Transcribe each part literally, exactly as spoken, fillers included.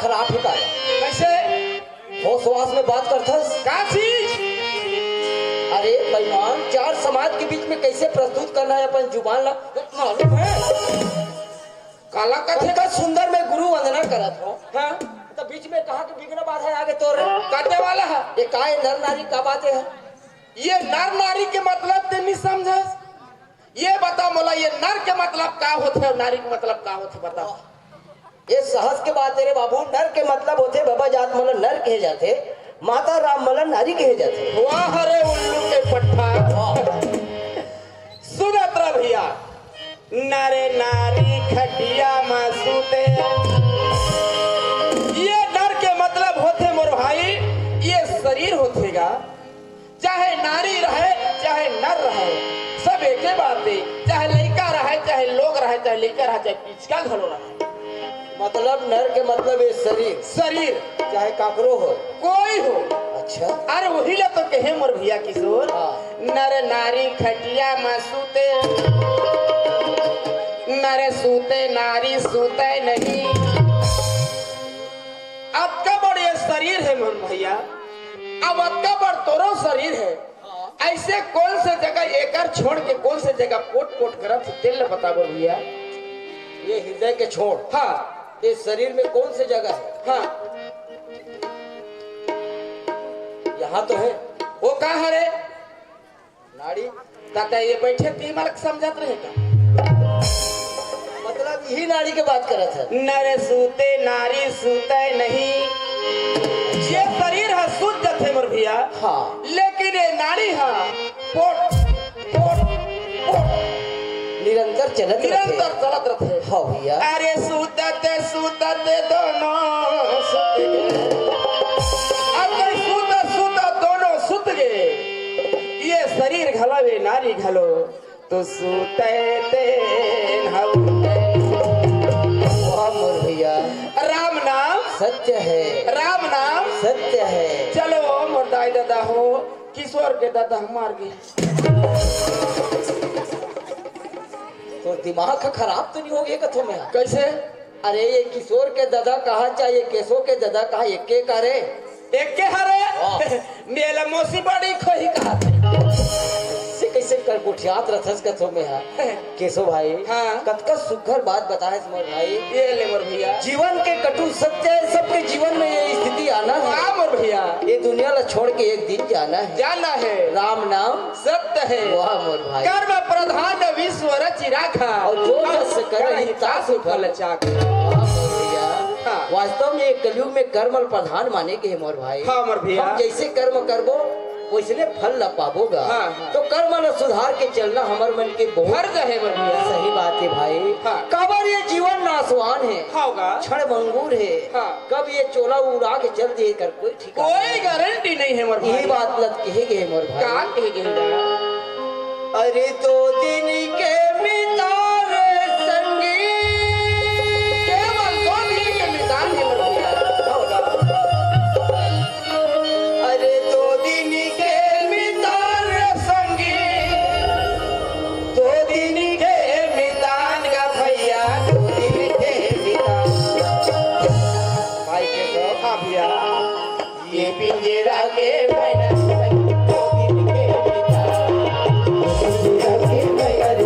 खराब हे का? कैसे? होश वास में बात करथस? का चीज? अरे बेईमान, चार समाज के बीच में कैसे प्रस्तुत करना है अपन जुबान ला, मालूम है? काला कथे। इतना सुंदर मैं गुरु वंदना करत हूँ। हाँ। तो बीच में कहाँ के विघ्न बाधा आगे तोर? काटे वाला है। ये का है, नर नारी का बातें है? ये नर नारी के मतलब ते नहीं समझस। ये बता मोला, ये नर के मतलब का होथे और नारी के मतलब का होथे, बता। ये सहज के बात है रे बाबू, नर के मतलब होथे, बाबा जात मन ल नर कहे जाथे, माता राम मन ल नारी कहे जाथे। वाह रे उल्लू के पट्ठा। वाह। सुनत रह भैया, नरे नारी खटिया में सूते। ये नर के मतलब होथे मोर भाई, ये शरीर होथे गा। चाहे नारी रहे, चाहे नर रहे, सब एके बात हे। चाहे लइका रहे, चाहे लोग रहे, चाहे लइका रहे, चाहे पिचका घलो रहे। मतलब नर के मतलब ये शरीर। शरीर। चाहे काकरो हो। कोई हो। अच्छा। अरे वही ला तो कहे मोर भैया किशोर। हाँ। नर नारी खटिया में सूते, नर सूते नारी सूते नहीं। अतका बड़ ये शरीर हे मोर भैया, अब अतका बड़ तोरो शरीर हे, ऐसे कौन से जगह एकर छोड़ के कौन से जगह पोट पोट करत हे, तेल ल बताबो भैया। ये हृदय के छोड़। हाँ। ये शरीर में कौन से जगह है? हाँ। यहाँ तो है। वो कहाँ है रे? नाड़ी। ताता ये बैठे पीमल समझत रहे का? मतलब यही नाड़ी के बात करत है। नर सूते नारी सूते नहीं। ये शरीर है सूत जथे मोर भैया। हाँ। लेकिन ये नाड़ी है पोट, पोट, पोट। निरंतर चलत रथे। निरंतर चलत रथे। हाँ भैया। अरे सूतत सूतत दोनों सुत गे। अरे सूतत सूतत दोनों सुत गे। ये शरीर घलो, ये नारी घलो, तो सूते ते हऊ। वाह मोर भैया। राम नाम सत्य है। राम नाम सत्य है। चलो मोर दाई ददा हो, किशोर के ददा मार गे। तो दिमाग ह खराब तो नहीं हो गया कथो में? कैसे? अरे ये किशोर के ददा कहा, चाहे ये केशो के ददा कहा, एक के का रे? एक के हरे? वाह। मेला मौसी बड़ी खोही कहा। से कैसे कर गोठियात रथस कथो में हा? केशो भाई, हाँ। कतका सुघर बात बताए मोर भाई। ये ले मोर भैया। जीवन के कटु सत्य है, सबके जीवन में ये स्थिति आना है। हाँ मोर भैया। ये दुनिया ला छोड़ के एक दिन जाना है। जाना है। राम नाम सत्य है। वाह मोर भाई। कर्म प्रधान विश्व रचि राखा। और जो जस करहि तासु फल चाखा। वाह मोर भैया। हाँ। वास्तव में ये कलयुग में कर्म प्रधान माने के है मोर भाई। हाँ मोर भैया। हम जैसे कर्म करबो वैसने फल ला पाबो गा। हाँ, हाँ। तो कर्म ला सुधार के चलना हमर मन के बहुत फर्ज है मोर भैया। सही बात है भाई। हाँ। काबर ये जीवन नाशवान है। हाँ गा। क्षण भंगुर है। हाँ। कब ये चोला उड़ा के चल दिए कर कोई ठिकाना कोई नहीं। गारंटी नहीं है मोर यही भाई। बात लत कहे गए मोर भाई। का कहे गए गा? अरे दो दिन के मितान संगी। केवल दो दिन के मितान है मोर भैया। हाँ गा। अरे दो दिन के मितान रे संगी, दो दिन के मितान गा भैया, दो दिन के मितान। भाई के तो हाँ भैया। ये पिंजरा के मैना संगी, दो दिन के मितान। पिंजरा के मैना रे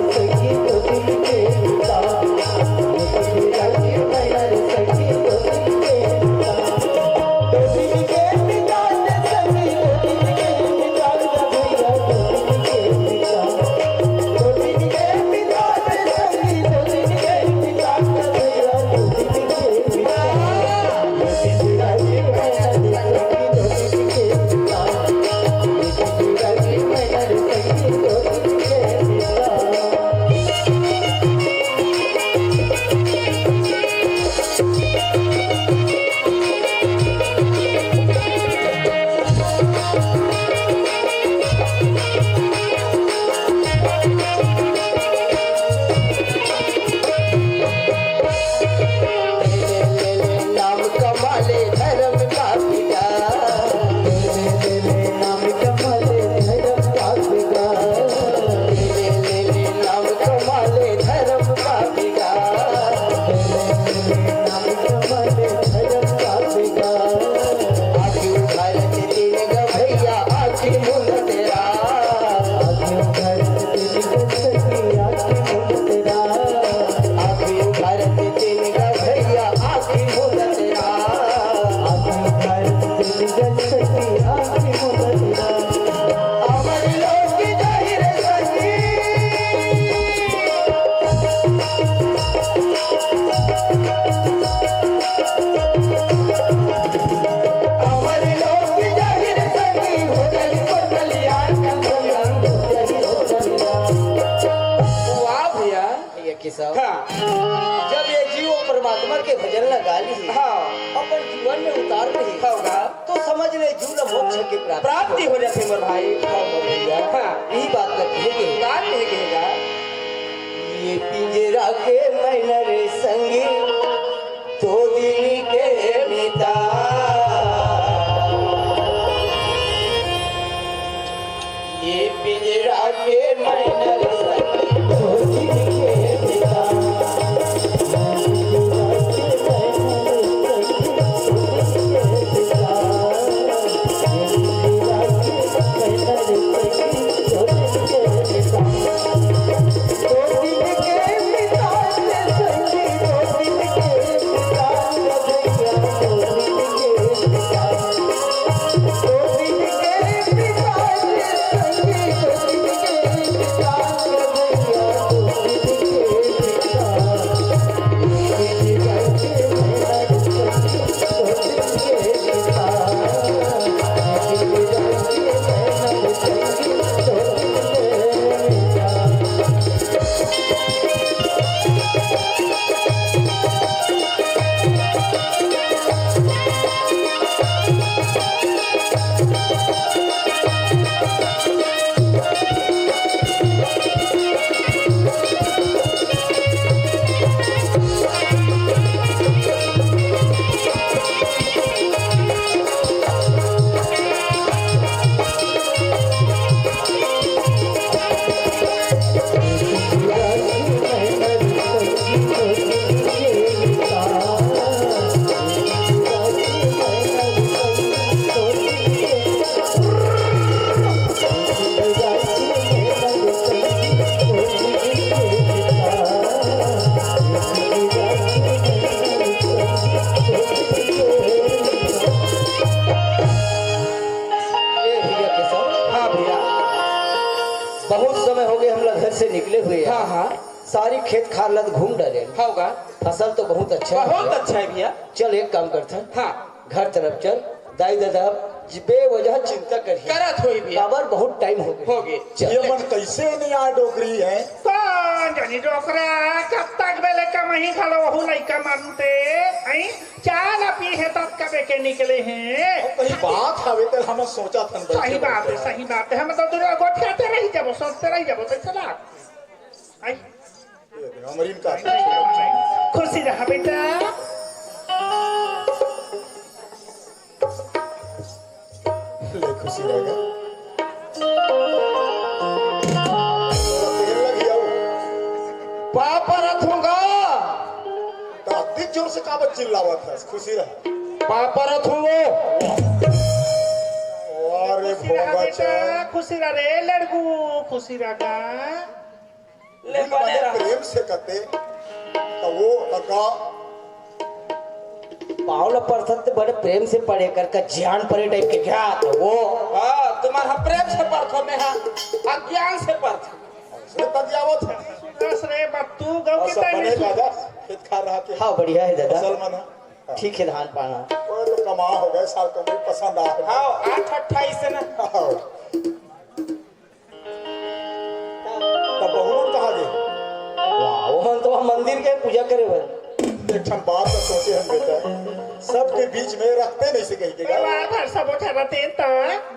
हाँ। जब ये जीव परमात्मा के भजन ला गा लिही, हाँ। अपन जीवन में उतार लिही, हाँ, हाँ। तो समझ ले जीव ला मोक्ष के प्राप्ति प्राप्ति हो जाथे मोर भाई। हाँ, मोर भैया। हाँ। यही बात ला कहे गे। का कहे गे गा? ये पिंजरा के मैना रे संगी, दो दिन के मितान। ये पिंजरा के मैना रे संगी, दो दिन के मितान। ए भैया केशव, हाँ भैया। बहुत समय हो गए हमला घर से निकले हुए। हाँ, हाँ। सारी खेत खार ला घूम डाले। हाँ, होगा। फसल तो बहुत अच्छा बहुत है। अच्छा है भैया। चल, एक काम करथन। हाँ। घर तरफ चल, दाई ददा बेवजह चिंता करही। करत होही भैया। काबर बहुत टाइम हो गए। हो गए। चल। ये मन कैसे नहीं आए डोकरी है? कौन जानी डोकरा, कब तक बेले कमही घलो वहू लइका मन ते, हैं? चाय ला पी हे तब कबे के निकले हैं। कहीं बात हवे ते हम सोचा थन बैठे सही बात है, बैठे। सही बात है। हम तो दूर गोठियाते रही जाबो, सोचते रही जाबो, तो चला। आई। ये दे, हमरी इनका खुशी रहा बेटा। ले खुशी रहेगा। तेल लग जाओ। पापा रथूंगा। तो अधिक जोर से काबर चिल्लावत है? खुशी रहा। पापा रथूंगो। अरे खुशी रहा भोगा बेटा, चल। खुशी रहा रे लड़कू, खुशी रहा। ले दिल बने बने रहा। प्रेम से कते, तो वो कका पाँव ल परथत ते बड़े प्रेम से पड़े कर का ज्ञान परे टाइप के क्या तो वो। हाँ, तुम्हारा प्रेम से पढ़थो मैं, हाँ, अज्ञान से पढ़थो। से पतियावत है। सुरेश रे बत्तू गौ और की सब तैयारी बने सुन। राजा, खेत खा रहा के। हाँ, बढ़िया है दादा। फसल मना। ठीक है, धान पाना। वो तो कमा हो गए, साल कमाई पसंद आ गए। हाँ, आठ अट्ठाईस है ना। हाँ। तब बहू मन कहाँ गे? वाह, वो मन तो वहाँ मंदिर के पूजा करे बर। एक ठन बात तो सोचे हम बेटा, सबके बीच में रखते नहीं से कहीं के गा। परिवार भर सब उठा रहते हैं तो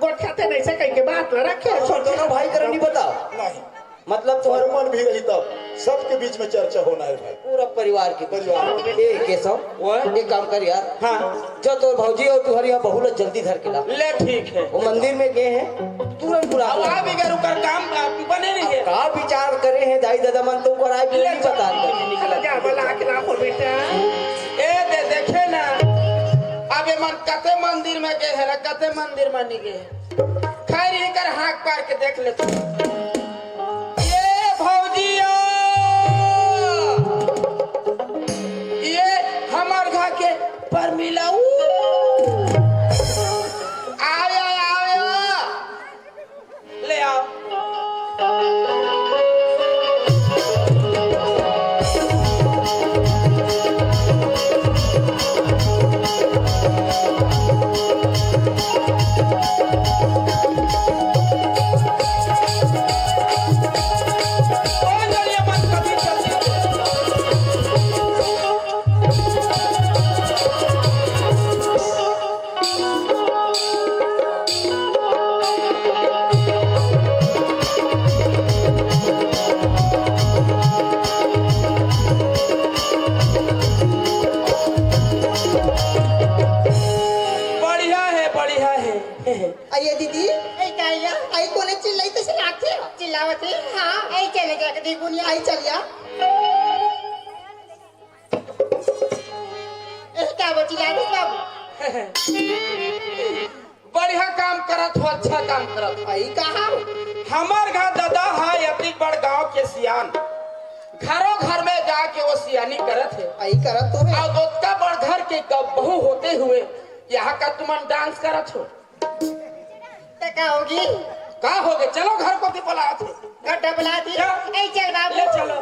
गोठियाते नहीं से कहीं के बात ला रखे। और दोनों भाई करा नहीं बताओ। नहीं। मतलब तुम्हारे बहू मन भी रही तब सबके बीच में चर्चा होना है भाई। पूरा परिवार के बीच में। परिवार। ए, केशव, वो? एक काम कर यार। हाँ। जो तोर भौजी और तुम्हारे यहाँ बहू ला जल्दी धर के ला। ले ठीक है। वो मंदिर में गए हैं, तुरंत बुला अब लो। आ भी गए, ओकर काम, आ, बने नहीं है। का विचार करे हैं दाई दादा मन, तो ओकर आए भी ले नहीं चल, बता दे। निकल जा, बोला के लाखों बेटा। ए दे, देखे ना, अब ये मन कते मंदिर में गए हैं ना, कते मंदिर में नहीं गए हैं। खैर, इनकर हाँक पार के देख लेते। ये भौजिया, ये हमर घर के परमिला, ऊ। आया, आया। ले आओ। ले जाके दी गुनिया ही चल जा। ए, का बची लागे बाबू? बढ़िया काम करत हो, अच्छा काम करत हो। अई कहा? हमर घर दादा है अतिक बड़ गांव के सियान, घरों घर में जाके वो सियानी करत हे। अई करत तो है। और ओतका बड़ घर के गप बहू होते हुए यहाँ का तुमन डांस करत हो। त का होगी? का होगे? चलो घर कोती पलात हो। गड्ढा बना दी। क्या? ए, चल बाबू। ले चलो।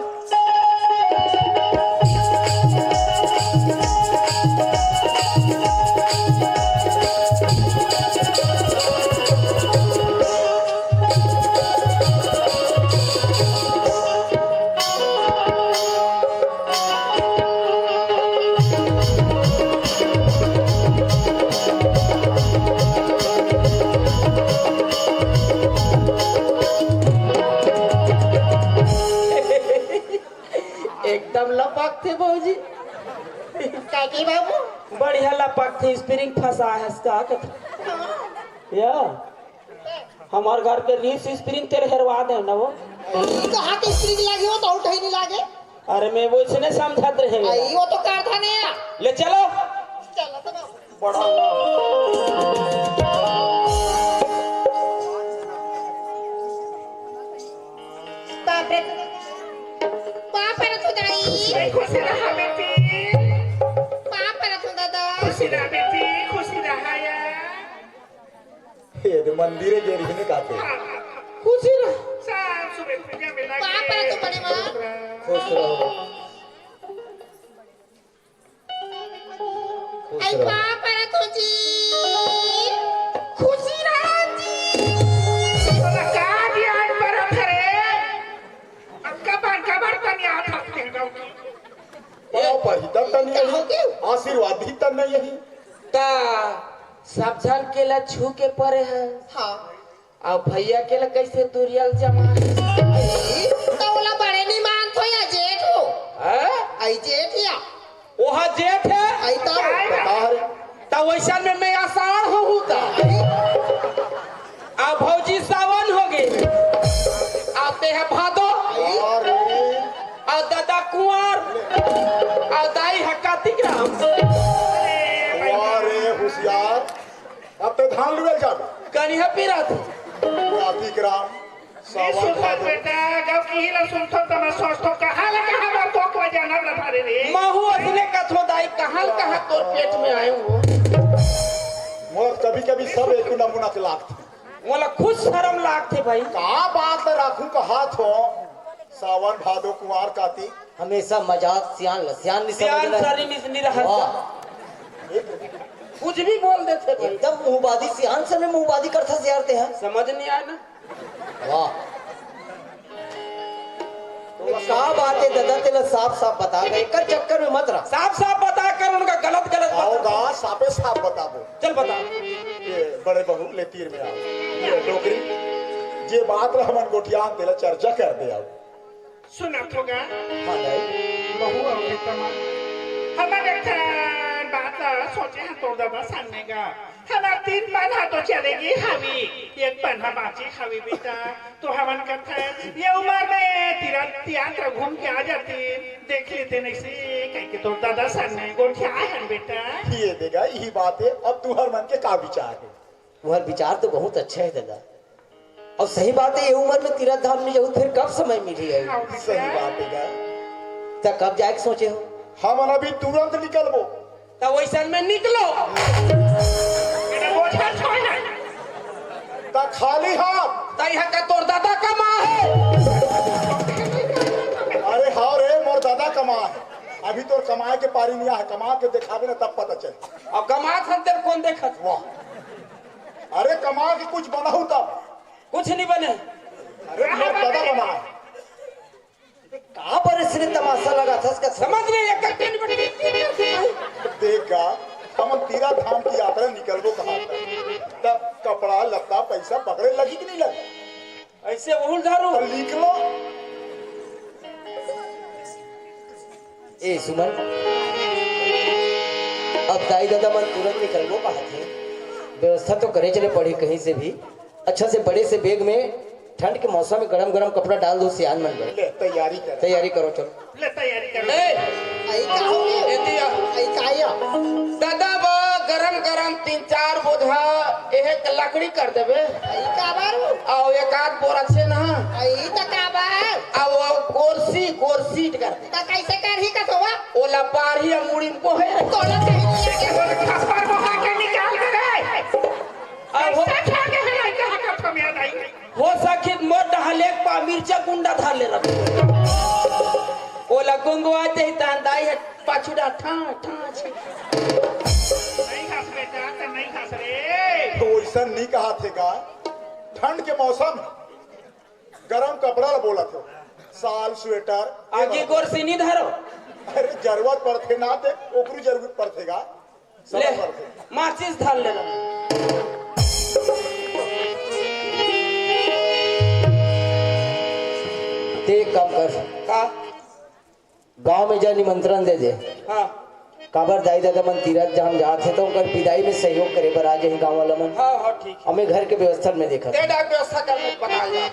एकदम लपक थे भौजी। काकी बाबू। बढ़िया लपक थे, स्प्रिंग फंसा है इसका। या हमार घर के रीस स्प्रिंग तेल हेरवा दे ना वो। ई कहाँ के स्प्रिंग लागे हो तो उठे नहीं लागे। अरे मैं वो इसने समझत रहे। आई वो तो कारखाने आ। ले चलो। चलो तो बाबू। बड़ा बाप रे। पाँव परत हो दाई। खुशी रहा बेटी। पाँव परत हो दादा। खुशी रहा बेटी, खुशी रहा यार। ये तो मंदिर है, गेरी ने कहा थे। खुशी रहा। शाम सुबह पूजा में लगे। पाँव परत हो बड़े माँ। खुश रहो। खुश आई रहो। पाँव परत हो जी। खुशी रहा जी। तोला का दिया आज परत रे? अक्का बार का बार तनी हाथ रखते हैं लोग। पाँव पर ही तब तनी यही। आशीर्वाद ही तब नहीं यही। ता सब झन के ला छू के परे है। हाँ। अब भैया के ला कैसे दुरियल जमा है? त ओला बड़े नहीं मानत हो या जेठ हो? हैं? आई जेठ या। ओहा जेठ है? आई त। बता रे। त वैसा में मैं आषाढ़ हूँ त। आ भौजी सावन हो गए। आ ते है भादो। अरे। आ दादा कुंवर। आ दाई है कार्तिक राम। वाह रे होशियार। अब तो धान लुएल जाबे। कनिहा पिरात। राती के राम, ये सावन सुनत भादो। बेटा, जब किही ला सुनथो त मैं सोचथो, कहाँ ले कहाँ बार तो कोई जानब ना थारे रे। महू असने कथो दाई, कहाँ ले कहाँ तोर पेट में आए हो। मोर कभी कभी सब एक नमूना के लागथे। मोला खुद शर्म लागथे भाई। का बात राखू कहा थो, सावन भादो कुंवार काती। हमेशा मजाक सियान ल, सियान नहीं सियान समझना। सारी नहीं, नहीं रहत वाह। का। कुछ भी बोल देथे भाई। एकदम मुंहबादी, सियान से में मुंहबादी करथा सियार ते ह। समझ नहीं आया ना। वाह। तो का बात है दादा, तेला साफ साफ बता दे, एकर चक्कर में मत रह। साफ साफ बता कर उनका गलत गलत मत आओगा, साफे साफ बताबो। चल बता। ये बड़े बहू ले तीर में आओ। ये डोकरी, जे बात ला हमन गोठियान तेला चर्चा कर दे आओ। सुनत होगा? हाँ, दाई। बहू अउ बेटा मन। हमन एक ठन बात ला सोचे हन तोर ददा सामने गा। हमर तीन पनहा तो चले गे हवे, एक पनहा बाँचे हवे बेटा। तो हमन कथन, ये उमर में तीरथ यात्रा घूम के आ जाते, देख लेते नहीं से, कहिके तोर ददा सामने गोठियाए हन बेटा। ये देगा, यही बात है। अब तुहर मन के का विचार है? तुम्हार विचार तो बहुत अच्छा है दादा। अउ सही बात है, ये उमर में तीरथ धाम नहीं जाहू, फिर कब समय मिली है? सही बात है यार। त कब जाए के सोचे हो? हमन अभी तुरंत निकलबो। त वैसन में निकलो। मेरा बोझा छोड़ ना। त खाली हाथ। त यहाँ का तोर दादा कमा है। अरे हाँ रे, मोर दादा कमा है। अभी तोर कमाए के पारी नहीं है, कमा के दिखावे ना तब पता चले। अब कमात हन तेरे कौन देखत? वाह। अरे कमा के कुछ बनाऊ तब। कुछ नहीं बने। अरे मोर दादा बना है। का बरे सिरे तमाशा लगा था इसका? समझ नहीं, एक घंटे नहीं बने। देखा, हम तीरा धाम की यात्रा निकलबो कहा था, तब कपड़ा लत्ता पैसा पकड़े लगी कि नहीं लगी? ऐसे बहुत झाड़ू। तो निकलो। ए सुमन, अब दाई दादा मन तुरंत निकलबो कहा थे, व्यवस्था तो करे चले पड़ी कहीं से भी। अच्छा से बड़े से बैग में ठंड के मौसम में गरम गरम कपड़ा डाल दो सियान मन बर। ले, तैयारी कर। तैयारी करो, चलो। ले, तैयारी कर। ए, आई का हो गया? एती आ। आई का आया? दादा बा गरम गरम तीन चार बोझा एहे क लकड़ी कर देबे। आई का बारू? आओ एक आध बोरा छे ना। आई त का बार? आओ, आओ, कोरसी, कोरसीट कर दे। त कैसे करही का सोवा? ओला पारही अउ मुड़ी में कोहे। तोला कहीं नहीं आगे। खप्पर बोहा के निकाल दे रे। अब हो, कैसे खा के है लड़का का फमिया दाई? हो सकित मोर डहले एक पा मिर्चा गुंडा धर ले रख। ओला गुंगवा दे तान दाई है पाछू डा ठा, ठा, छे। नहीं हंस बेटा, त नहीं हंस रे। तो वैसा नहीं कहा थे का? ठंड के मौसम है, गरम कपड़ा ला बोला थे, साल, स्वेटर, आगी गोर से नहीं धरो। अरे जरूरत पड़थे ना ते, ओकरू जरूरत पड़थे का? ले, माचिस धर ले। ते एक काम कर। का? गांव में जा निमंत्रण दे दे। हाँ। काबर दाई ददा मन तीरथ जहां जात हे तो उनकर विदाई में सहयोग करे बर आ जाही गांव वाला मन। हाँ, हाँ, ठीक। हमें घर के व्यवस्था में देखा। ते डाक व्यवस्था कर बता जा।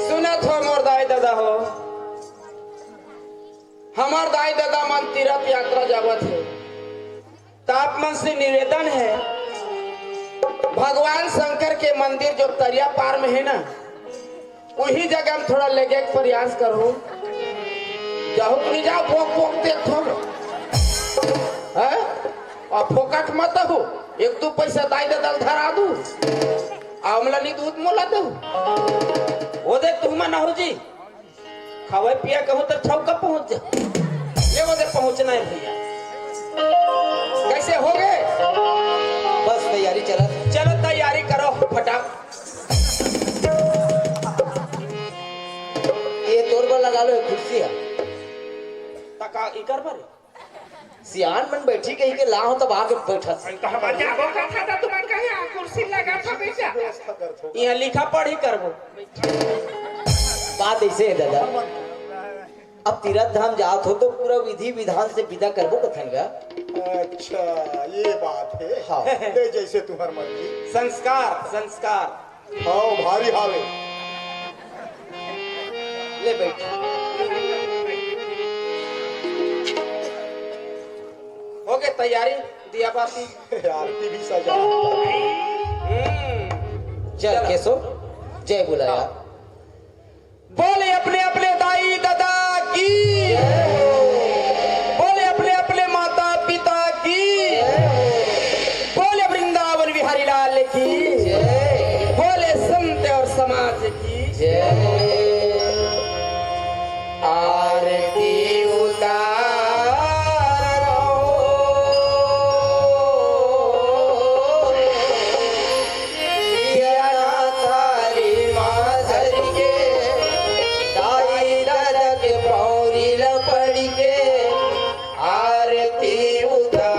सुनत हो मोर दाई ददा हो। हमर दाई ददा मन तीरथ यात्रा जावत हे, त आप मन से निवेदन हे, भगवान शंकर के मंदिर जो तरिया पार में हे ना, उही जगह में थोड़ा लेगे के प्रयास करो। जाहू कि नहीं जाहू, भोंक भोंक देखो। हैं? अउ फोकट मत हो, एक दू पैसा दाई ददा ल धरा दू, अउ हमला नहीं दूध मोला दू। ओ दे तुम ना हो जी, खावे पिया कहूँ तो चौका पहुंच जा। ये वो दे पहुंचना है भैया। कैसे हो गए? बस तैयारी चला। चलो तैयारी करो फटाक। ये तोर बर लगा लो, ये कुर्सी है। तका इकर पर। सियान मन बैठी कही के लाहो तब आके बैठा से। तो हम जाबो कथा था, तुमन कहे आ कुर्सी लगा था बैठा। व्यवस्था कर थोड़ा। यहाँ लिखा पढ़ी करबो। बात ऐसे है दादा, अब तीरथ धाम जात हो तो पूरा विधि विधान से विदा करबो कथन गा। अच्छा, ये बात है। हाँ। ले जैसे तुम्हार मर्जी। संस्कार, संस्कार। हाँ, भारी हावे। ले बैठ। हो गए तैयारी, दिया बाती। आरती भी सजा। हम्म। चल चल। केशव, जय बुलाया। हाँ। बोले अपने अपने दाई दादा की, बोले अपने अपने माता पिता की, बोले वृंदावन बिहारी लाल की, बोले संत और समाज की। आरती उतारो। या थारी माँ धर के, दाई ददा के पौरी ल पड़ के, आरती उतारो।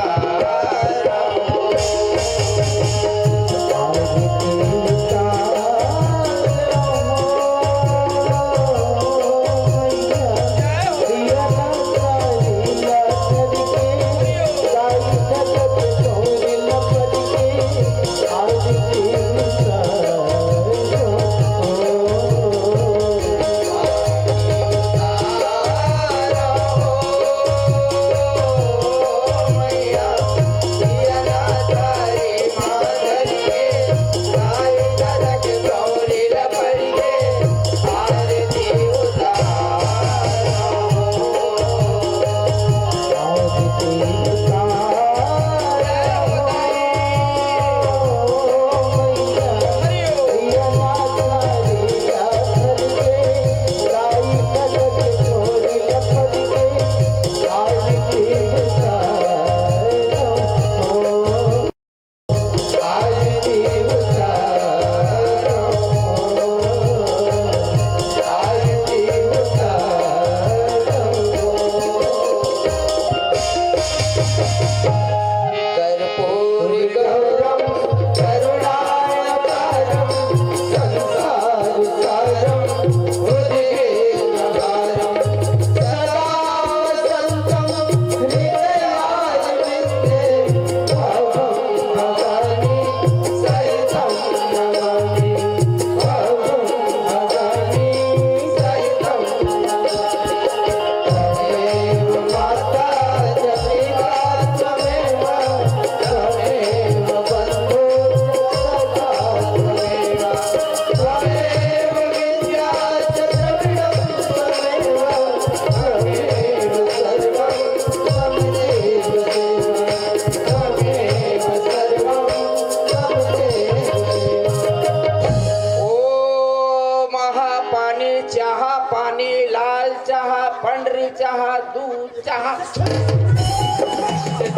चाहा, दूध चाहा।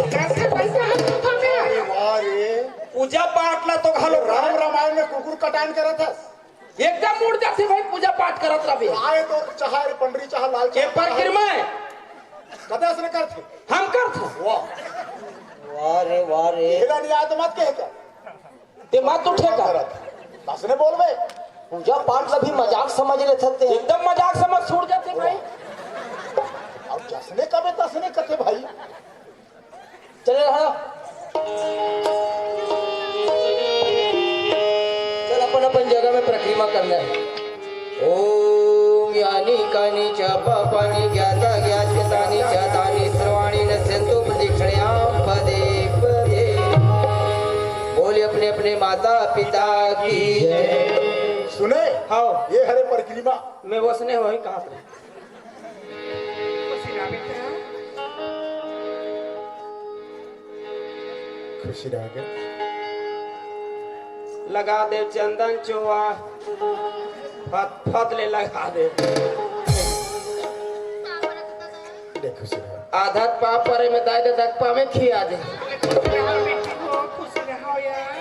कैसे पैसा है तू थामे? अरे वाह रे। पूजा पाठ ला तो घलो राम रामायण में कुकुर कटान करत हस। एकदम उड़ जाथे भाई, पूजा पाठ करत रहिबे। आए तो चाहा रे, पंडरी चाहा, लाल ये चाहा। पर गिर मैं। कते असने करथे? हम करथन। वाह। वाह रे, वाह रे। एला नहीं आए तो मत कहे क्या? ते मत उठे का? करत। असने बोलबे। पूजा पाठ ला भी मजाक समझ लेथस ते। एकदम मजाक समझ छूट जाथे भाई। अब जसने कबे तसने कथे भाई। चले रहा। चल, अपन अपन जगह में प्रक्रिया करना है। ओम यानी कानी च पापानि ज्ञाता ज्ञातकृतानि च तानि सर्वाणि नश्यंतु प्रदक्षिणायां पदे पदे। बोले अपने अपने माता पिता की जय। सुने? हाँ। ये हरे प्रक्रिया। मैं वसने होही कहाँ से? खुशी रह बेटा। खुशी रह गे। लगा दे चंदन चोवा, फत फत ले लगा दे। ले खुशी रह। आधा पाँव परे में दाई दे, दक पाँव में खिया दे। खुशी रहो यार।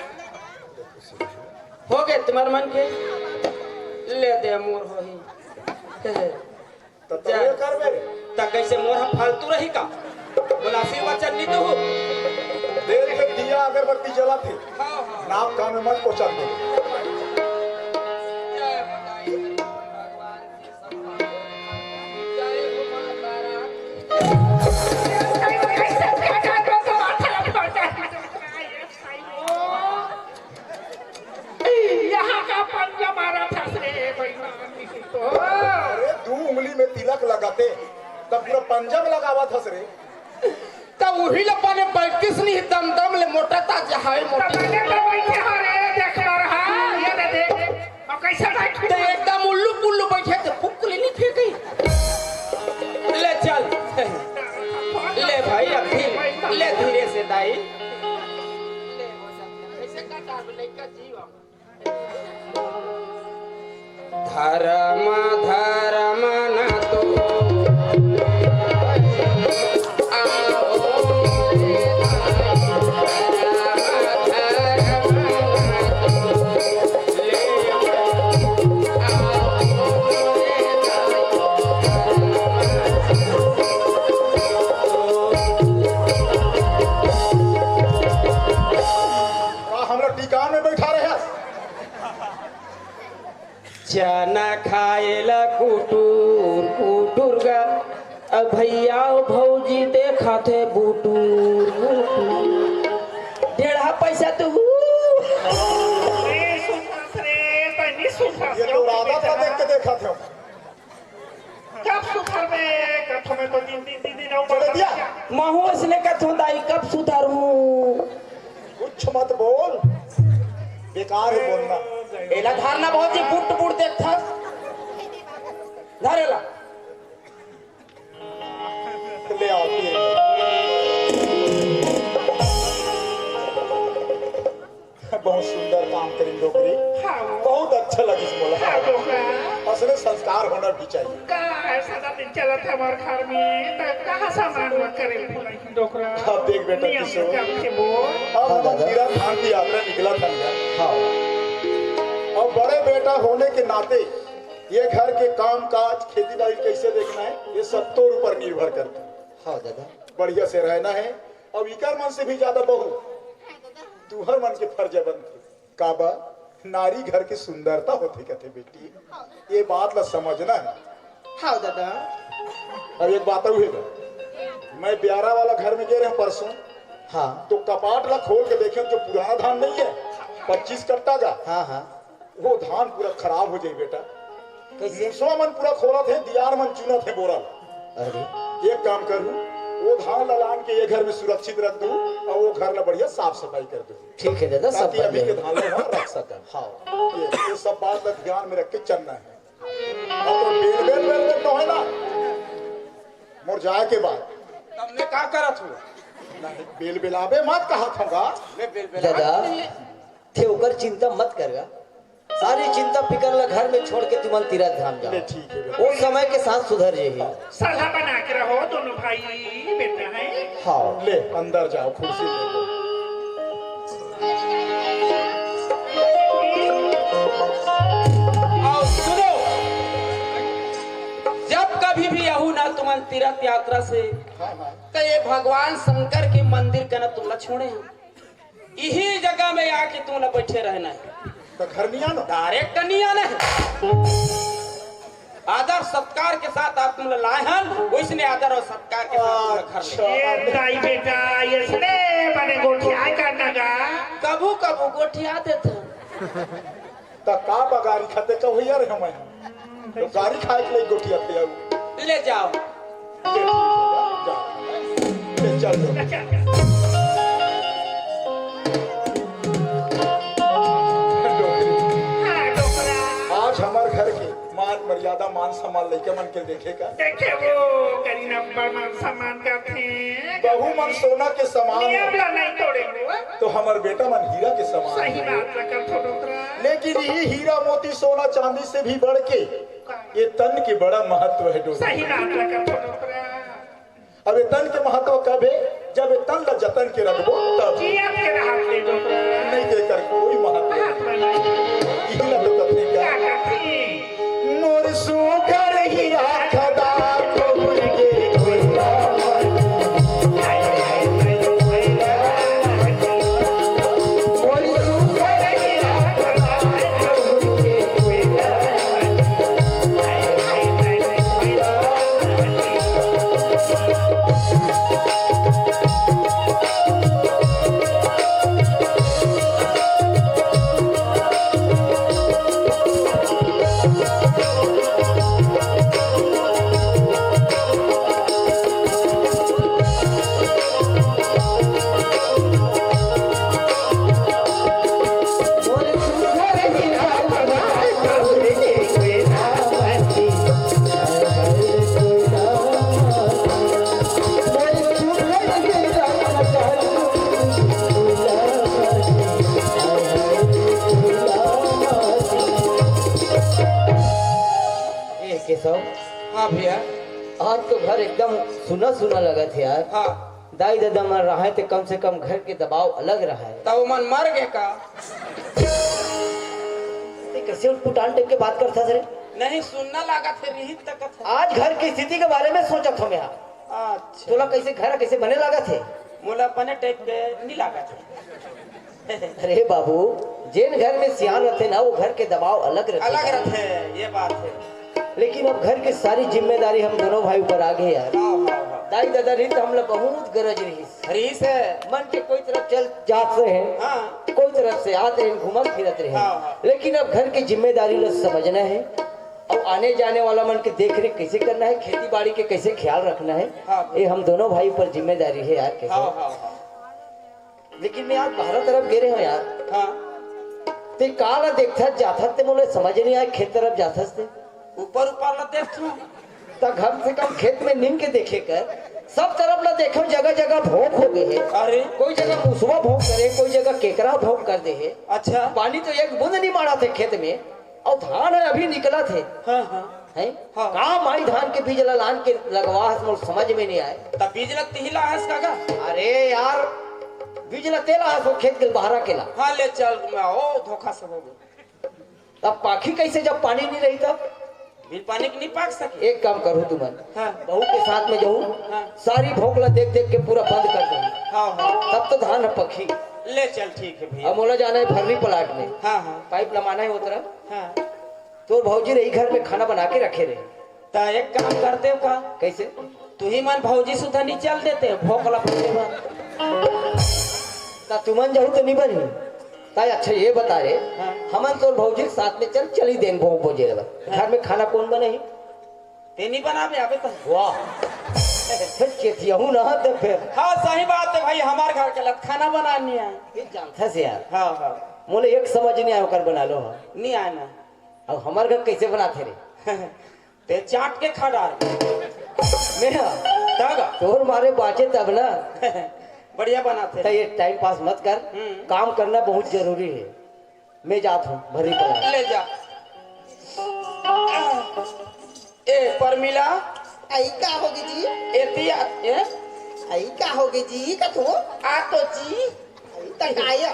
हो गे तुम्हार मन के, ले दे मोर होही। त तू जा। ये करबे रे। त कैसे मोर ह फालतू रही का? बोला आशीर्वचन नहीं तो हो। देख के दिया अगरबत्ती जलाथे। हाँ, हाँ। नाक कान में मत पहुंचा दे। जय माता दी, भगवान शिव शंभो। जय हो माता रानी। यहाँ का पंजा मारा था रे बेईमान नहीं तो। अरे, दू उंगली में तिलक लगाते, तब पूरा पंजा में लगावा था रे। त उही ल बने बैठिस नहीं, दम दम ले मोटा ता जहाए मोटा। तब बने तो बैठे हो रे, देख लो रहा, ये दे देख। और कैसे बैठ त एकदम उल्लू पुल्लू बैठे थे, फुक्कली नहीं फेंकी। ले चल। ले भाई, अब फिर ले धीरे से दाई। कैसे काटा लइका जीवा। धर्म, धर्म न तो। का हमला टीकान में बैठा रहे? चना खाए ला कुटुर कुटुर गा, अब भैया अउ भौजी देखत हे बुटुर बुटुर। डेढ़ा पैसा तो हू। ए, सुनत रे, तनी सुनत ये रे, तो राधा का देख के देखत हे। कब सुधरबे? कथों में तो दिन, दिन, दिन, दिन अउ चले दिया। बढ़त जात हे। महू इसने कथों दाई, कब सुधरहूं? कुछ मत बोल, बेकार है बोलना। एला धारना बहुत ही बुट बुट देखथस। धारेला। ले आओ, पी। बहुत सुंदर काम करिन डोकरी। हाँ। बहुत अच्छा लगिस मोला। हाँ, डोकरा। असने संस्कार होना भी चाहिए। का है, सारा दिन चलत हे हमर घर में, त कहाँ सामान वा करे बोला ही डोकरा? अब देख बेटा नियम किशोर, काम के बोल। अब हाँ, हम दादा। तीरथ धाम की यात्रा निकला था ना। हाँ। और बड़े बेटा होने के नाते ये घर के काम काज, खेती बाड़ी कैसे देखना है, ये सब तोर ऊपर निर्भर करता है। हाँ दादा। बढ़िया से रहना है। अब इकर मन से भी ज्यादा बहू तुहर मन के फर्ज बनथे। काबर? नारी घर के सुंदरता होथे कथे बेटी, ये बात ला समझना है। हाँ दादा। अब एक बात अउ हे गा, मैं ब्यारा वाला घर में गे रहेंव परसों, हाँ। तो कपाट ला खोल के देखेंव, जो पुराना धान नहीं है, पच्चीस कट्टा का, हाँ, हाँ। वो धान पूरा खराब हो जाई बेटा। कैसे? मुसवा मन पूरा खोलत हे, दियार मन चुनत हे बोरा। अरे। एक काम करूँ, वो धान ला लान के ये घर में सुरक्षित रख दूँ और वो घर ला बढ़िया साफ सफाई कर दूँ। ठीक है दादा, सब ताकि अभी के धान ला वहाँ रख सकन। हाँ। ये, ये सब बात ला ध्यान में रख के चलना है। और तो बेल, बेल, बेल, बेल तो है ना, मोर जाए के बाद। तब मैं का करत हूँ? नहीं, बेल बेलाबे मत कहा था। मैं बेल बेला दादा, नहीं। ते ओकर चिंता मत कर गा। सारी चिंता फिकर ला घर में छोड़ के तुमन तीरथ धाम जाओ। ले, ठीक है बेटा। वो समय के साथ सुधर जाही। सलाह बना के रहो दोनों भाई, बेटा है। हाँ। ले, अंदर जाओ, कुर्सी ले लो। और सुनो, जब कभी भी आहू ना तुमन तीरथ यात्रा से, हाँ, हाँ। तो ये भगवान शंकर के मंदिर का ना तुमला छोड़े हैं। इही जगह में आके तुमला बैठे रहना है। तो घर नहीं आना? डायरेक्ट नहीं आना है। आदर सत्कार के साथ आप तुमला लाए हन, वैसने आदर और सत्कार के साथ तुमला घर ले। अच्छा। ये दाई बेटा, ये सड़े बने गोठिया करना गा। कभू कभू गोठिया देते हैं। त का बगारी खाते कहू यार हम? तो गारी खाए के लिए गोठिया थे अब। ले जाओ। ले ठीक है, जा, जा। ले चल, चल। डोकरी। हाँ, डोकरा। आज हमार घर के मान मर्यादा, मान सम्मान लइका मन के देखे का। देखे वो करीना बड़ मान सम्मान करथे। बहू मन सोना के समान नियम है। ला नहीं तोड़े वो। तो हमर बेटा मन हीरा के समान सही है। बात ला करथो डोकरा। लेकिन यही हीरा मोती सोना चांदी से भी बढ़ के ये तन के बड़ा महत्व है डोकरा। सही बात ला करथो डोकरा। अब ये तन के महत्व कब है? जब ये तन ला जतन के रखबो तब। जियत के रहत ले डोकरा। नहीं तो एकर कोई महत्व नहीं। महत्व नहीं। इही ला तो कथे का। का कथे? मोर सुघर हीरा खदा खोल के कोई ए केशव। हाँ भैया। आज तो घर एकदम सुना सुना लगत हे यार। हाँ। दाई ददा मन रहे ते कम से कम घर के दबाव अलग रहे। तब मन मर गे का? ते कैसे उटपुटान टाइप के बात करथस रे? नहीं, सुन्ना लागत हे, रिहिस त कथा। आज घर की स्थिति के बारे में सोचत हों मैं। अच्छा। तोला कैसे घर कैसे बने लागत हे? मोला बने टाइप के नहीं लागत हे। अरे बाबू, जेन घर में सियान रथे ना, वो घर के दबाव अलग रथे। अलग रथे, ये बात हे। लेकिन अब घर के सारी जिम्मेदारी हम दोनों भाई ऊपर आ गे यार। हाँ, हाँ, हाँ। दाई ददा रही तो हमला बहुत गरज रही। रहीस हे। मन के कोई तरफ चल जात रहे, हाँ। कोई तरफ से आत रहे, घूमत फिरत रहे। हाँ, हाँ। लेकिन अब घर की जिम्मेदारी ला समझना हे, अउ आने जाने वाला मन के देख रेख कैसे करना हे, खेती बाड़ी के कैसे ख्याल रखना हे, हाँ। ये हम दोनों भाई पर जिम्मेदारी हे यार। कैसे? हाँ, हाँ, हाँ। लेकिन मैं आज बाहर तरफ गे रहे हों यार। हाँ। ते काला देखथस जाथस ते मोला समझ नहीं आए, खेत तरफ जाथस ते। ऊपर ऊपर ला देखथों। त कम से कम खेत में निम के देखे कर, सब तरफ ला देखों, जगह जगह भोंक हो गे हे। अरे। कोई जगह मुसवा भोंक करे, कोई जगह केकरा भोंक कर दे हे। अच्छा। पानी तो एक बूंद नहीं माड़ा थे खेत में, अउ धान हे अभी निकलत हे। हाँ, हाँ। हैं? हाँ। का माई धान के बीज ला लान के लगवा हस, मोर समझ में नहीं आए। त बीज ला तिही ला हस काका? अरे यार, बीज ला ते ला हस, वो खेत के बहरा के ला। हाँ, ले चल, मैं ओ धोखा से हो गया। तब पाखी कैसे जब पानी नहीं रही तब? बिन पानी के नहीं पाक सके। एक काम करो तुमन, हाँ। बहू के साथ में जाओ, हाँ। सारी भोंक ला देख देख के पूरा बंद कर दो। हाँ, हाँ। तब तो धान ह पखी। ले चल, ठीक है भैया। अब मोला जाना है भरनी प्लाट में। हाँ, हाँ। पाइप लमाना है वो तरफ। हाँ। तोर भौजी रही घर में खाना बना के रखे रहे। त एक काम करते हो का? कैसे? तुही मन भौजी सुधा नहीं चल देते, भोंक ला फंसे बा। त तुमन जाहू तो नहीं बनी। त अच्छा ये बता रे, हाँ। हमन तोर भौजी के साथ में चल, चली देंग भोंक बोजे ला। हाँ। घर में खाना कौन बनाही? ते नहीं बनाबे अबे तो। वाह। फिर केतियाहू ना ते फिर। हाँ, सही बात है भाई, हमार घर के लत खाना बनानी है। ये जानता से यार। हाँ, हाँ। मोले एक समझ नहीं आया, ओकर बना लो, हाँ। नहीं आया ना। अब हमार घर कैसे बनाते रे? ते चाट के खा डार। मैं तब। तोर मारे बाँचे तब ना। बढ़िया बनाते त हैं। ये टाइम पास मत कर, हम्म। काम करना बहुत जरूरी है। मैं जात हूँ भर्री पलाट। ले जा। ए परमिला, आई का होगे जी? एती आ, ए? आई का होगे जी कथो? आ तो जी। आई त काय?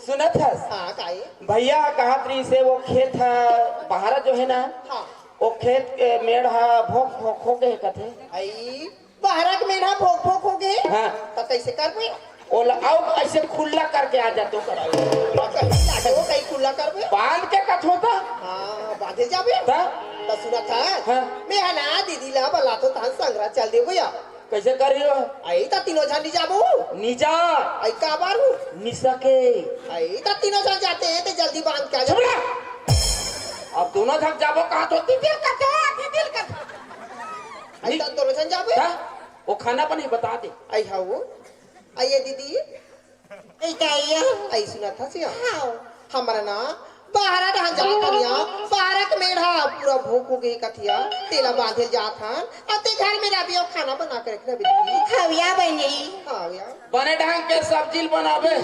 सुनत हस? हाँ, काय? भैया कहत रहिसे वो खेत ह, बहारा जो है ना, हाँ। वो खेत के मेड़ ह भोक भोक होगे कथे। आई, बहारा के मेड़ ह भोक भोक होगे? हाँ। त कैसे करबे? ओला अउ ऐसे खुल्ला करके आ जा तो कर। कहीं जाके वो कहीं खुल्ला करबे? बांध के कथो त। हाँ, बांधे जाबे। त? त सुनत हस? हाँ। मैं ह ना दीदी ला बलाथों तहन संघरा चल देबो या। कैसे करियो? आई त तीनों झन नी जाबो। नी जा। आई काबर हूँ? नी सके। आई त तीनों झन जाते हैं त जल्दी बांध के आ जा। चुप रह। अब दूनों झन जाबो कहा तो दीदी कथो, दीदी कथो। आई त दूनों झन जाबे। त? वो खाना बनी बता दे। आई हाँ वो। आइए दीदी। ए, का आइया? आई सुनत हस या? हाँ। हमर ना बहारा डहन जात हन या, बहारा के मेड़ ह पूरा भोक होगे कथे या, तेला बांधे ल जात हन, अउ ते घर में रहिबे अउ खाना बना के रख रहिबे दीदी। हव या बहिनी। हाँ या। बने ढंग के सब्जी ल बनाबे।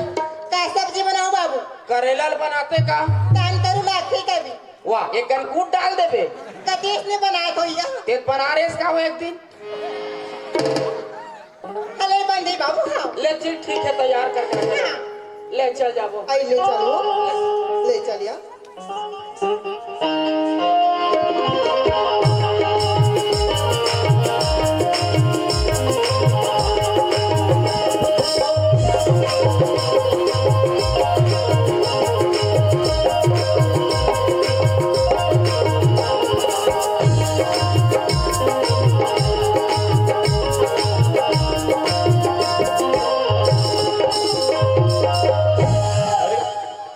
का सब्जी बनाओ बाबू? करेला ल बनाते का? तहन तरू लागथे कभी। वाह, एक कन कूट डाल देबे। कतेस ने बनाए होइया? ते बना रेस का हो एक दिन? अले बंदी बाबू, हाँ। ले चल, ठीक है, तैयार करके रख। हाँ। ले चल जाबो। आई ले चलो, ले चलिया।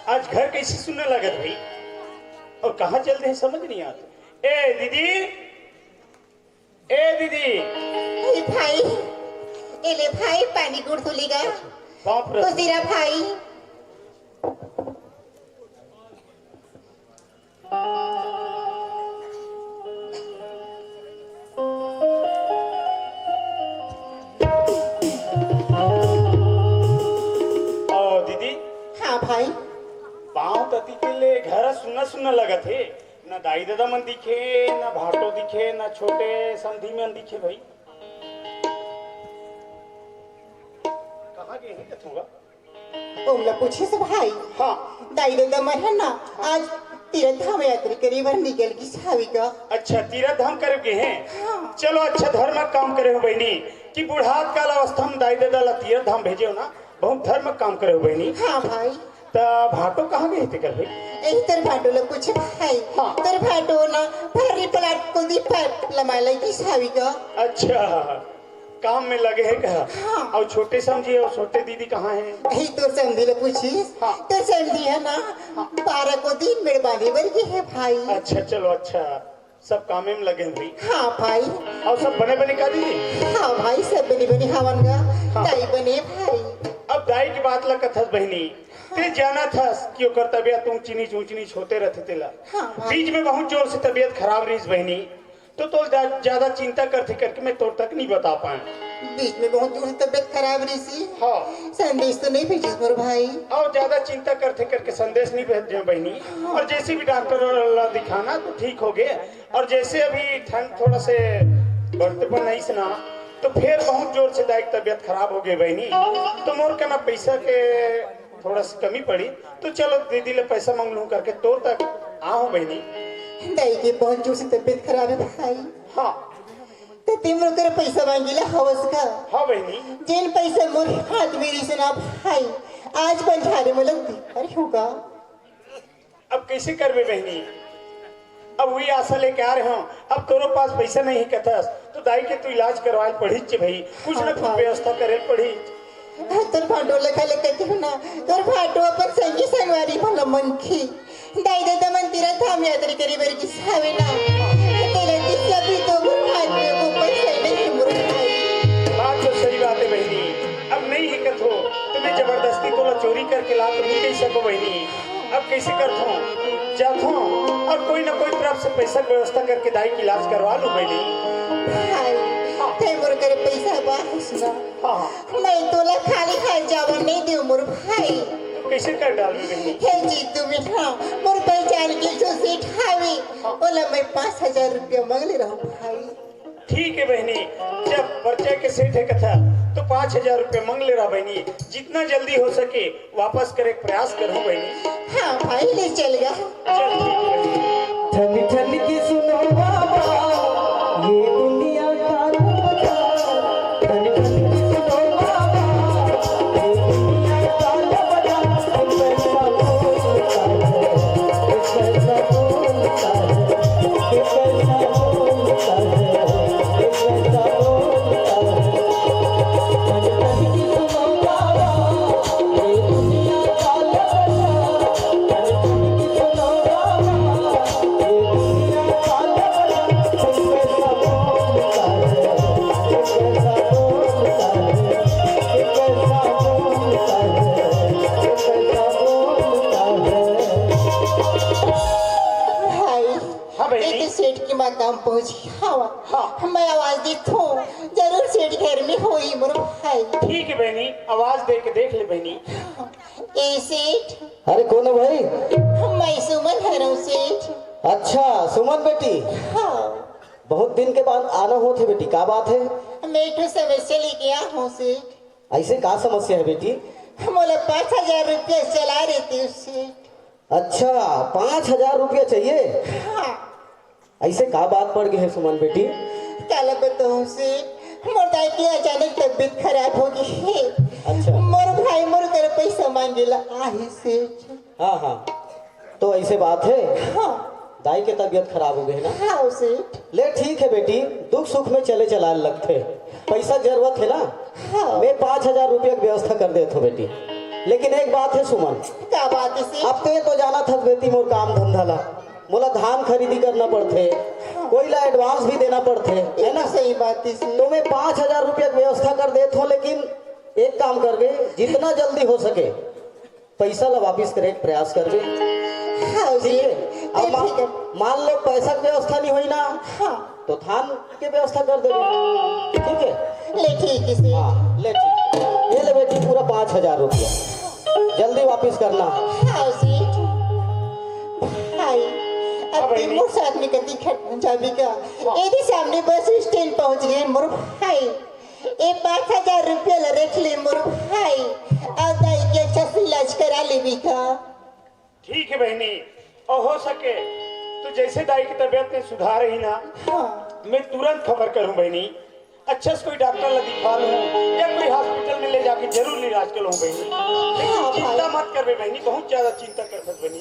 आज घर कैसे सुनने लगत भाई, और कहाँ चल दे समझ नहीं आता। ए दीदी, ए दीदी। ए भाई, ए ले भाई, पानी गुड़ धुली गा। बाप रे। खुशी रह भाई। ओ दीदी। हाँ भाई। पाँव तती के ले घर सुन्ना सुन्ना लगत हे। ना दाई ददा मन दिखे, ना भाटो दिखे, ना छोटे समधी मन दिखे भाई। कहाँ गे हे कथों गा? ओमला पूछिस भाई। हाँ। दाई ददा मन ह ना आज तीरथ धाम यात्रा करे बर निकल गिस हावे गा। अच्छा, तीरथ धाम करे गे हे? हाँ। चलो, अच्छा धर्म काम करे हो बहिनी, कि बुढ़ात काल अवस्था में दाई ददा ला तीरथ धाम भेजे हो ना, बहुत धर्म काम करे हो बहिनी। हाँ भाई। त भाटो कहाँ गे हे तेकर भाई? एही तोर भाटो ला पूछ भाई। हाँ। तोर भाटो ना भर्री पलाट कोती पाइप लमाय ला गिस हावे गा। अच्छा, काम में लगे हे का? हाँ। और छोटे समधी और छोटे दीदी कहाँ हे? एही तोर समधी ला पूछिस। हाँ। तोर समधी ह ना, हाँ। पारा कोती मेड़ बांधे बर गे हे भाई। अच्छा, चलो अच्छा, सब कामे में लगे हे भाई। हाँ भाई। और सब बने बने का दीदी? हाँ भाई, सब बने बने हवन गा। हाँ। दाई बने भाई। अब दाई के बात ला कथस बहिनी, ते जानत हस कि ओकर तबियत ऊंच नीच, ऊंच नीच होते रथे तेला। हाँ भाई। बीच में बहुत जोर से तबियत खराब रहिस बहिनी, तो तोर जा-, ज्यादा चिंता करथे करके मैं तोर तक नहीं बता पाए। बीच में बहुत जोर से तबियत खराब रहिस। हाँ। संदेश तो नहीं भेजिस मोर भाई। और ज्यादा चिंता करथे करके संदेश नहीं भेजे बहिनी। हाँ। और जैसे भी डॉक्टर ला दिखाना तो ठीक होगे। और जैसे अभी ठंड थोड़ा से बढ़ते पर नहीं सुना, तो फिर बहुत जोर से दाई के तबियत खराब होगे बहिनी। तो मोर कना पैसा के थोड़ा सा कमी पड़ी, तो चलो दीदी ले पैसा मांग लूं करके तोर तक आहूं बहिनी। दाई के बहुत जोर से तबियत खराब हे भाई। हाँ। त ते मोर करा पैसा मांगे ला हवस का? हाँ बहिनी। जेन पैसा मोर हाथ में रहिस ना भाई, आज बंझारे में लगती। अरे होगा। अब कैसे करबे बहिनी? अब वही आशा लेके आ रहे हो, अब तोरो पास पैसा नहीं कथस, तो दाई के तू इलाज करवाए पड़ीच भाई, कुछ ना कुछ हाँ। व्यवस्था करे पड़ीच। तोर भाटो लेखा लेके क्यों ना, तोर भाटो अपन संगी संगवारी भला मनखे। दाई ददा मन तीरथ धाम यात्रा करे बर गिस हावे ना। तेला दिस अभी तो मोर भाई में वो पैसा नहीं मोर भाई। बात तो सही बात है बहिनी, अब नहीं ही कथो, तुम्हें जबरदस्ती तोला चोरी करके ला तो नहीं दे सको बहिनी। अब कैसे करथो, जाथो और कोई ना कोई तरफ से पैसा के व्यवस्था करके दाई के इलाज करवा लूं बहिनी। भाई, ते मोर करा पैसा बा, सुना। हाँ, हाँ। मैं तोला खाली हाथ जावन नहीं देव मोर भाई। कइसे कर डालबे बहिनी? हे जीतू बेटा, मोर पहचान के जो सेठ हावे, ओला मैं पाँच हजार रुपया मांग ले रहूं भाई। ठीक है बहिनी, जब परिचय के सेठ हे कथा, तो पाँच हजार रुपया मांग ले रहा बहिनी। जितना जल्दी हो सके वापस करे के प्रयास करहूं बहिनी। हाँ भाई, ले चल गा। चल ठीक है बहिनी। ठन ठन की सुनो बाबा, ये दुनिया का बता। ठन ठन की सुनो बाबा, ये दुनिया का बता। ये पैसा बोलता है, ये पैसा बोलता है, ये पैसा बोलता है, ये पैसा बोलता है। ठन ठन की सुनो बाबा, ये दुनिया का बता। भाई, हाँ बहिनी। एक सेठ के मकाम पहुंच गया हवा। हाँ। मैं आवाज देत हूँ, जरूर सेठ घर में होही मोर भाई। ठीक है बहिनी, आवाज दे के देख ले बहिनी। ए सेठ। अरे कोन हे भाई? मैं सुमन हरौं सेठ। अच्छा सुमन बेटी। हाँ। बहुत दिन के बाद आना होत हे बेटी, का बात हे? मैं एक ठो समस्या लेके आ हूँ सेठ। ऐसे का समस्या हे बेटी? मोला पाँच हजार रुपया चला रहे थे सेठ। अच्छा, पाँच हजार रुपया चाहिए? हाँ। ऐसे का बात पड़ गई है सुमन बेटी? काला बताऊं सेठ, मोर दाई के अचानक तबीयत खराब हो गई है। अच्छा। मोर भाई मोर कर पैसा मांगेला आहे सेठ। हाँ हाँ, तो ऐसे बात है। हाँ। दाई के तबीयत खराब हो गई ना? हाँ सेठ। ले ठीक है बेटी, दुख सुख में चले चलाए लगथे। पैसा जरूरत है ना? हाँ। मैं पाँच हजार रुपया की व्यवस्था कर देत हूँ बेटी, लेकिन एक बात है सुमन। का बात है सेठ? अब ते तो जाना था बेटी मोर काम धंधा ला, मोला धान खरीदी करना पड़थे, हाँ। कोई ला एडवांस भी देना पड़थे, है ना? सही बात है सेठ। तो मैं पाँच हजार रुपया की व्यवस्था कर देत हूँ, लेकिन एक काम करबे, जितना जल्दी हो सके पैसा ला वापिस करे के प्रयास करबे। हाँ ठीक जी, है? अब मा-, ठीक है। मान लो पैसा के व्यवस्था नहीं होई ना, हाँ। तो धान के व्यवस्था कर देबे, ठीक है? ले ठीक है सेठ। हाँ, ले ठीक। ये ले बेटी पूरा पाँच हजार रुपया, जल्दी वापिस करना। हाँ सेठ। भाई, अब हाँ भाई। तीनों साथ में कती खट जाबी का? हाँ। एदे सामने बस स्टैंड पहुंच गए मोर भाई। ए पाँच हजार रुपया ला रख ले मोर भाई, अउ दाई के अच्छा से इलाज करा लेबी का। ठीक है बहिनी, अउ हो सके तो जैसे दाई की तबीयत में सुधार ही ना, हाँ। मैं तुरंत खबर करूं बहिनी, अच्छा से कोई डॉक्टर ला दिखा लूं या कोई हॉस्पिटल में ले जाके जरूर इलाज कर लूं बहिनी। लेकिन हाँ चिंता भाई। मत करबे बहिनी, बहुत ज्यादा चिंता कर बहिनी।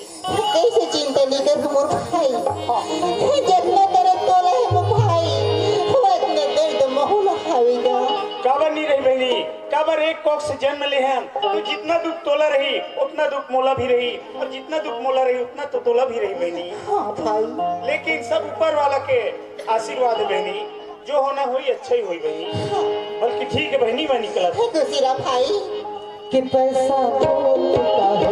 कइसे चिंता नहीं कर मोर भाई? जितना दर्द तोला है मोर भाई, वो इतना दर्द महू ला खावेगा। काबर नहीं रही बहिनी, काबर एक कोख से जन्म ले हन, तो जितना दुख तोला रही, उतना दुख मोला भी रही, और जितना दुख मोला रही, उतना तो तोला भी रही बहिनी। हाँ भाई। लेकिन सब ऊपर वाला के आशीर्वाद है बहिनी, जो होना होई, अच्छा ही होई बहिनी। हाँ। बल्कि ठीक है बहिनी, मैं निकलत। हे दूसरा भाई। कि पैसा बोलता है,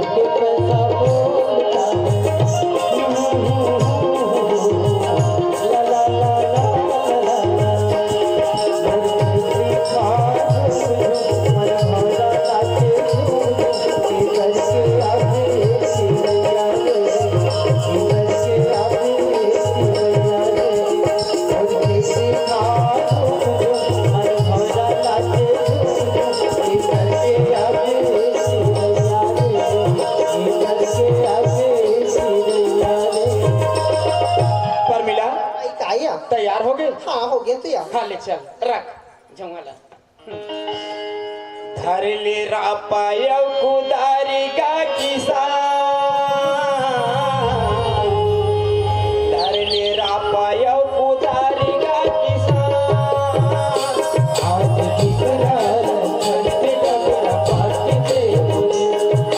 कि पैसा बोलता है। ला, ला, ला, ला। परमिला, आई का या? तैयार हो गए? हाँ, हो गया तैयार। हाँ, ले चल, रख, जमा ला। धर ले रापा अउ कुदारी गा किसान, धर ले रापा अउ कुदारी गा किसान। आज किकरा रखन के डबरा पाट दे,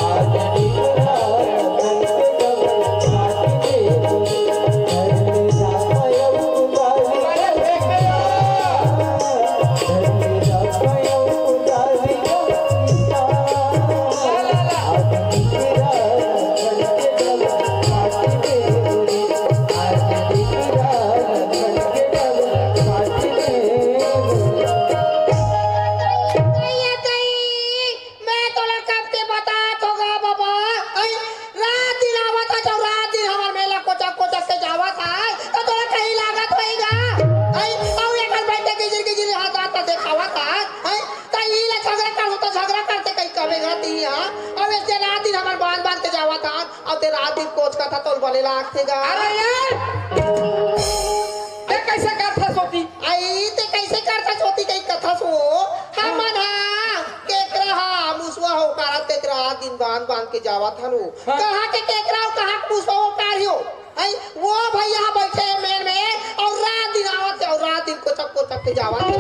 आज किकरा रखन के डबरा पाट दे। धर ले रापा अउ कुदारी गा किसान। कथा तोर बने लागथे गा। अरे यार, ते कैसे करथस ओती? आई, ते कैसे करथस ओती, कई कथस वो? हमन हा केकरा हा मुसवा हो कारत, केकरा हा दिन बांध बांध के जावत हन वो। हाँ। कहाँ के केकरा हो, कहाँ के मुसवा हो कार हो? आई, वो भैया हा बैठे हे मेड़ में, अउ रात दिन आवत हे, अउ रात दिन कोचक कोचक के जावत हे।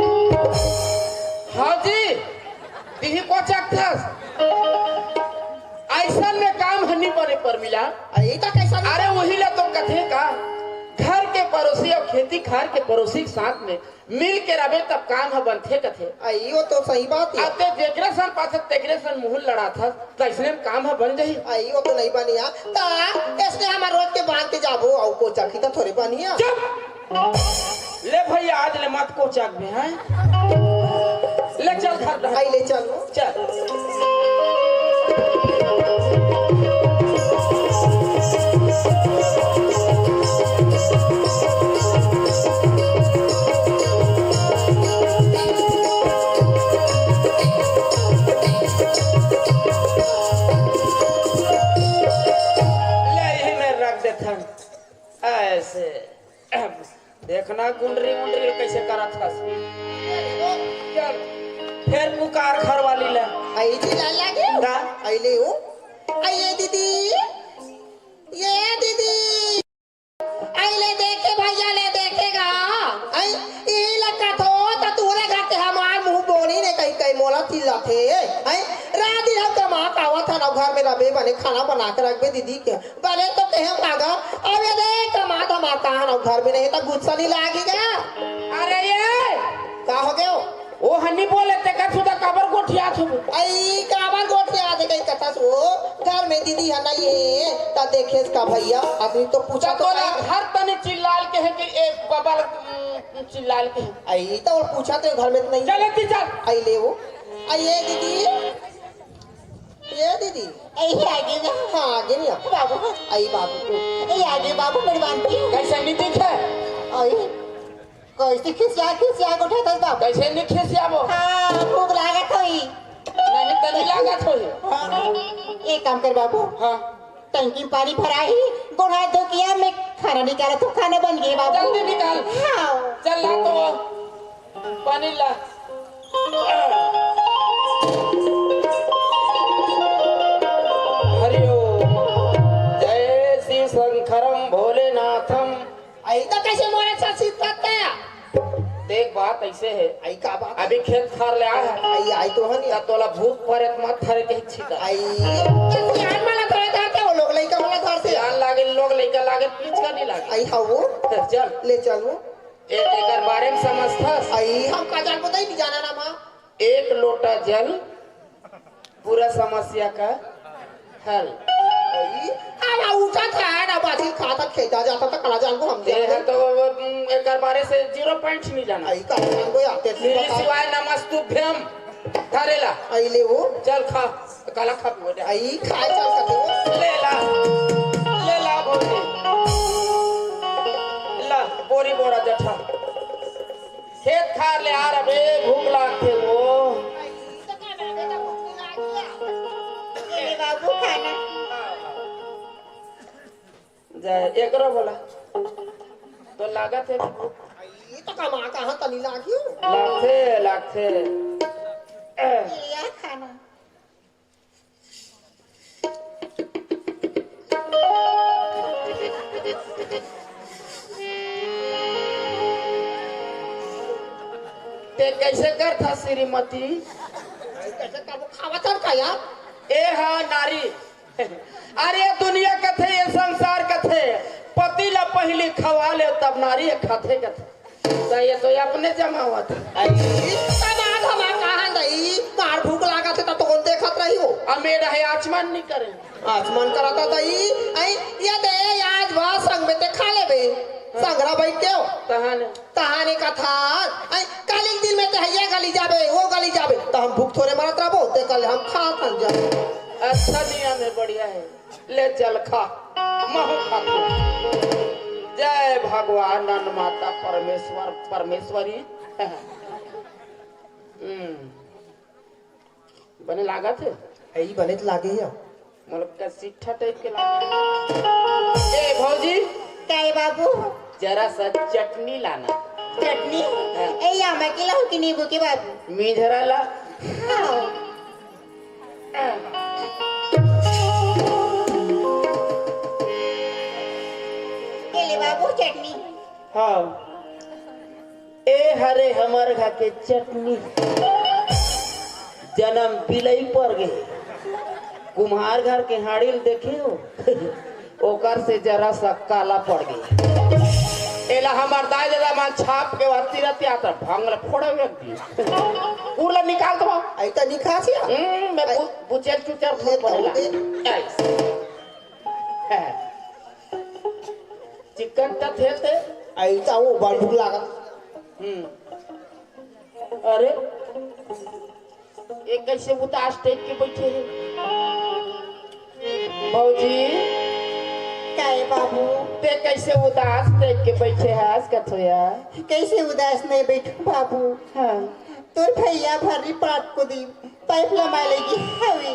हाँ जी, तिही कोचकथस। अइसन में काम ह नी बने परमिला। अई त कैसा नी? अरे उही ला तो कथे का, घर के परोसी अउ खेती खार के परोसी के साथ में मिल के रबे तब काम ह बनथे कथे। अई वो तो सही बात हे। अते जेकरे सन पाथस तेकरे सन मुँह लड़ाथस, त अइसने में काम ह बन जाही। अई वो तो नहीं बनिया। त इसने हमर रोज के बांध के जाबो अउ कोचकही त थोरे बनिया। चुप। ले भैया, आज ले मत कोचकबे, हैं? ले चल घर डहर। आई ले चल। चल। ले, यही में रख देथन। ऐसे। देखना गुंडरी उंडरी कैसे करत हस। चल, फेर पुकार घर वाली ले। आई जी, लाल लागे? का? आई ले वो। आई ये दीदी, ये दीदी। आई ले देखे भैया, ले देखेगा। आई, ई लगा थो, त तूरे घर के हमार मुंह बोनी ने कहीं कहीं मोला चिल्लाथे। आई, रात दिन हम कमा के आवत हन, अउ घर में रबे बने खाना बना के रखबे दीदी के। बने तो कहे हम लागा, अब ये देख, कमा धमा कहान अउ घर में नहीं त गुस्सा नहीं लागेगा। अरे ये! का हो गयो? ओ हनी बोले ते का सुधा काबर गोठियाथो? आई, काबर गोठियाथे कहीं कथस वो, घर में दीदी ह नहीं हे, त देखेस का भैया, आदमी तो पूछा तो तोला का? घर तनी चिल्लाल के हे कि ए बबल, उम, चिल्लाल के हे। आई, त वो पूछा तो घर में तो नहीं। चल, एती चल। आई ले वो। आई ये दीदी। ये दीदी। यही आगे ना। हाँ, आगे नहीं आ। बाबू। आई बाबू। ये आगे बाबू, मेरी बांटी। कैसे नहीं दिखे? आई। कैसे खिसिया, खिसिया गोठे तस बाबू। कैसे नहीं खिसियाबो? हाँ, भूख लागत होई। नहीं, तनी लागत होई। हाँ, एक काम कर बाबू। हाँ। टंकी में पानी भराही, गोड़ हाथ धो के आ, मैं खाना निकाला, तो खाना बन गया बाबू। जल्दी निकाल। हाँ। चल ला तो। पानी ला। हरि ओम। जय शिव शंकरम भोलेनाथम। आई त कैसे मोरे साथ सीत करते हैं? देख, बात ऐसे है। आई का बात? अभी खेत खार ले आया है। आई, आई तो है नहीं। तब तोला भूख परे त मत धरे के छिता। आई। तो सियान वाला धरे धरते हो लोग, लइका वाला धरते। सियान लागे लोग, लइका लागे, पीछ का नहीं लागे। आई हाँ वो। चल। ले चल वो। ए-, एकर बारे में समझथस? अई, हम का जानबो, तई नहीं जाना ना माँ। एक लोटा जल पूरा समस्या का हल। अई, अब उठा था ना, बाजी खाता खेता जाता तो कला जानबो हम ये है जाने। तो वो, उम, एकर बारे से जीरो पॉइंट नहीं जाना। अई, का जानबो यार, तेरे मेरे बता। सिवाय नमस्तुभ्यम। धरे ला। अई ले वो। चल खा। काला खा पी वो दे। अई, खाए चल सकते हो। ले ला। ले ला बोरी। ला, बोरी बोरा जठा। खेत खार ले आ रबे, भूख लागथे वो। ए बाबू, खाना। जा, एकरो बोला। तो लागत है कि भूख? ये तो कमा कहाँ तनी लागी? लागथे, लागथे। ये यार खाना। ते कैसे करथा श्रीमती? कैसे करबो, खावत हन का यार? ए हा नारी, अरे दुनिया कथे, ये संसार कथे, पति ला पहिली खवा ले तब नारी खाथे कथे। त ये तो अपने जमावत हे। आई, तब आज हम कहाँ दई, मार भूख लागत हे त तोन देखत रही हो। अमेर है आचमन नहीं करे। आचमन करत दई, आई, ये दे, आज बा संग में ते खा लेबे। संगरा बैठ के हो। तहाने। तहाने कथा, आई, काली के दिन में ते हैया गली जाबे, वो गली जाबे, त हम भूख थोरे मरत रहबो, ते कल हम खा खन जाबो। अच्छा नियम है, बढ़िया है। ले चल खा, महू खाथू। जय भगवान, नन माता परमेश्वर, परमेश्वरी। हम्म, बने लागत हे? यही बने त लागे हे। मोला कसीठा टाइप के लागे। ए भौजी, काय बाबू? जरा सा चटनी लाना। चटनी? हाँ। ए, आमा के लाहू कि नींबू के बाबू? मिझरा ला। हाँ। ये ले बाबू चटनी। हाँ। ए हरे हमर घर के चटनी। जनम बिलई पर गे। कुम्हार घर के हाड़ी ल देखे हो? ओकर से जरा सा काला पड़ गे। एला हमर दाई ददा मन छाप के अत्ती रतिया त भंग ल फोड़े रख दी। उरला निकाल दो। आई त निकासिया। हम्म, मैं बु-, बुचेल चुचर ले फूल पड़ेला। दे। ऐस। है। चिकन त थे ते। आई त वो बड़ भूख लागत। हम्म। अरे, ये कैसे उदास टाइप के बैठे है? भौजी, काय बाबू? ते कैसे उदास टाइप के बैठे है आज कथोया? कैसे उदास नहीं बैठू बाबू? हाँ। तोर भैया भर्री पाट को दी पाइप लमा लेगी हवे।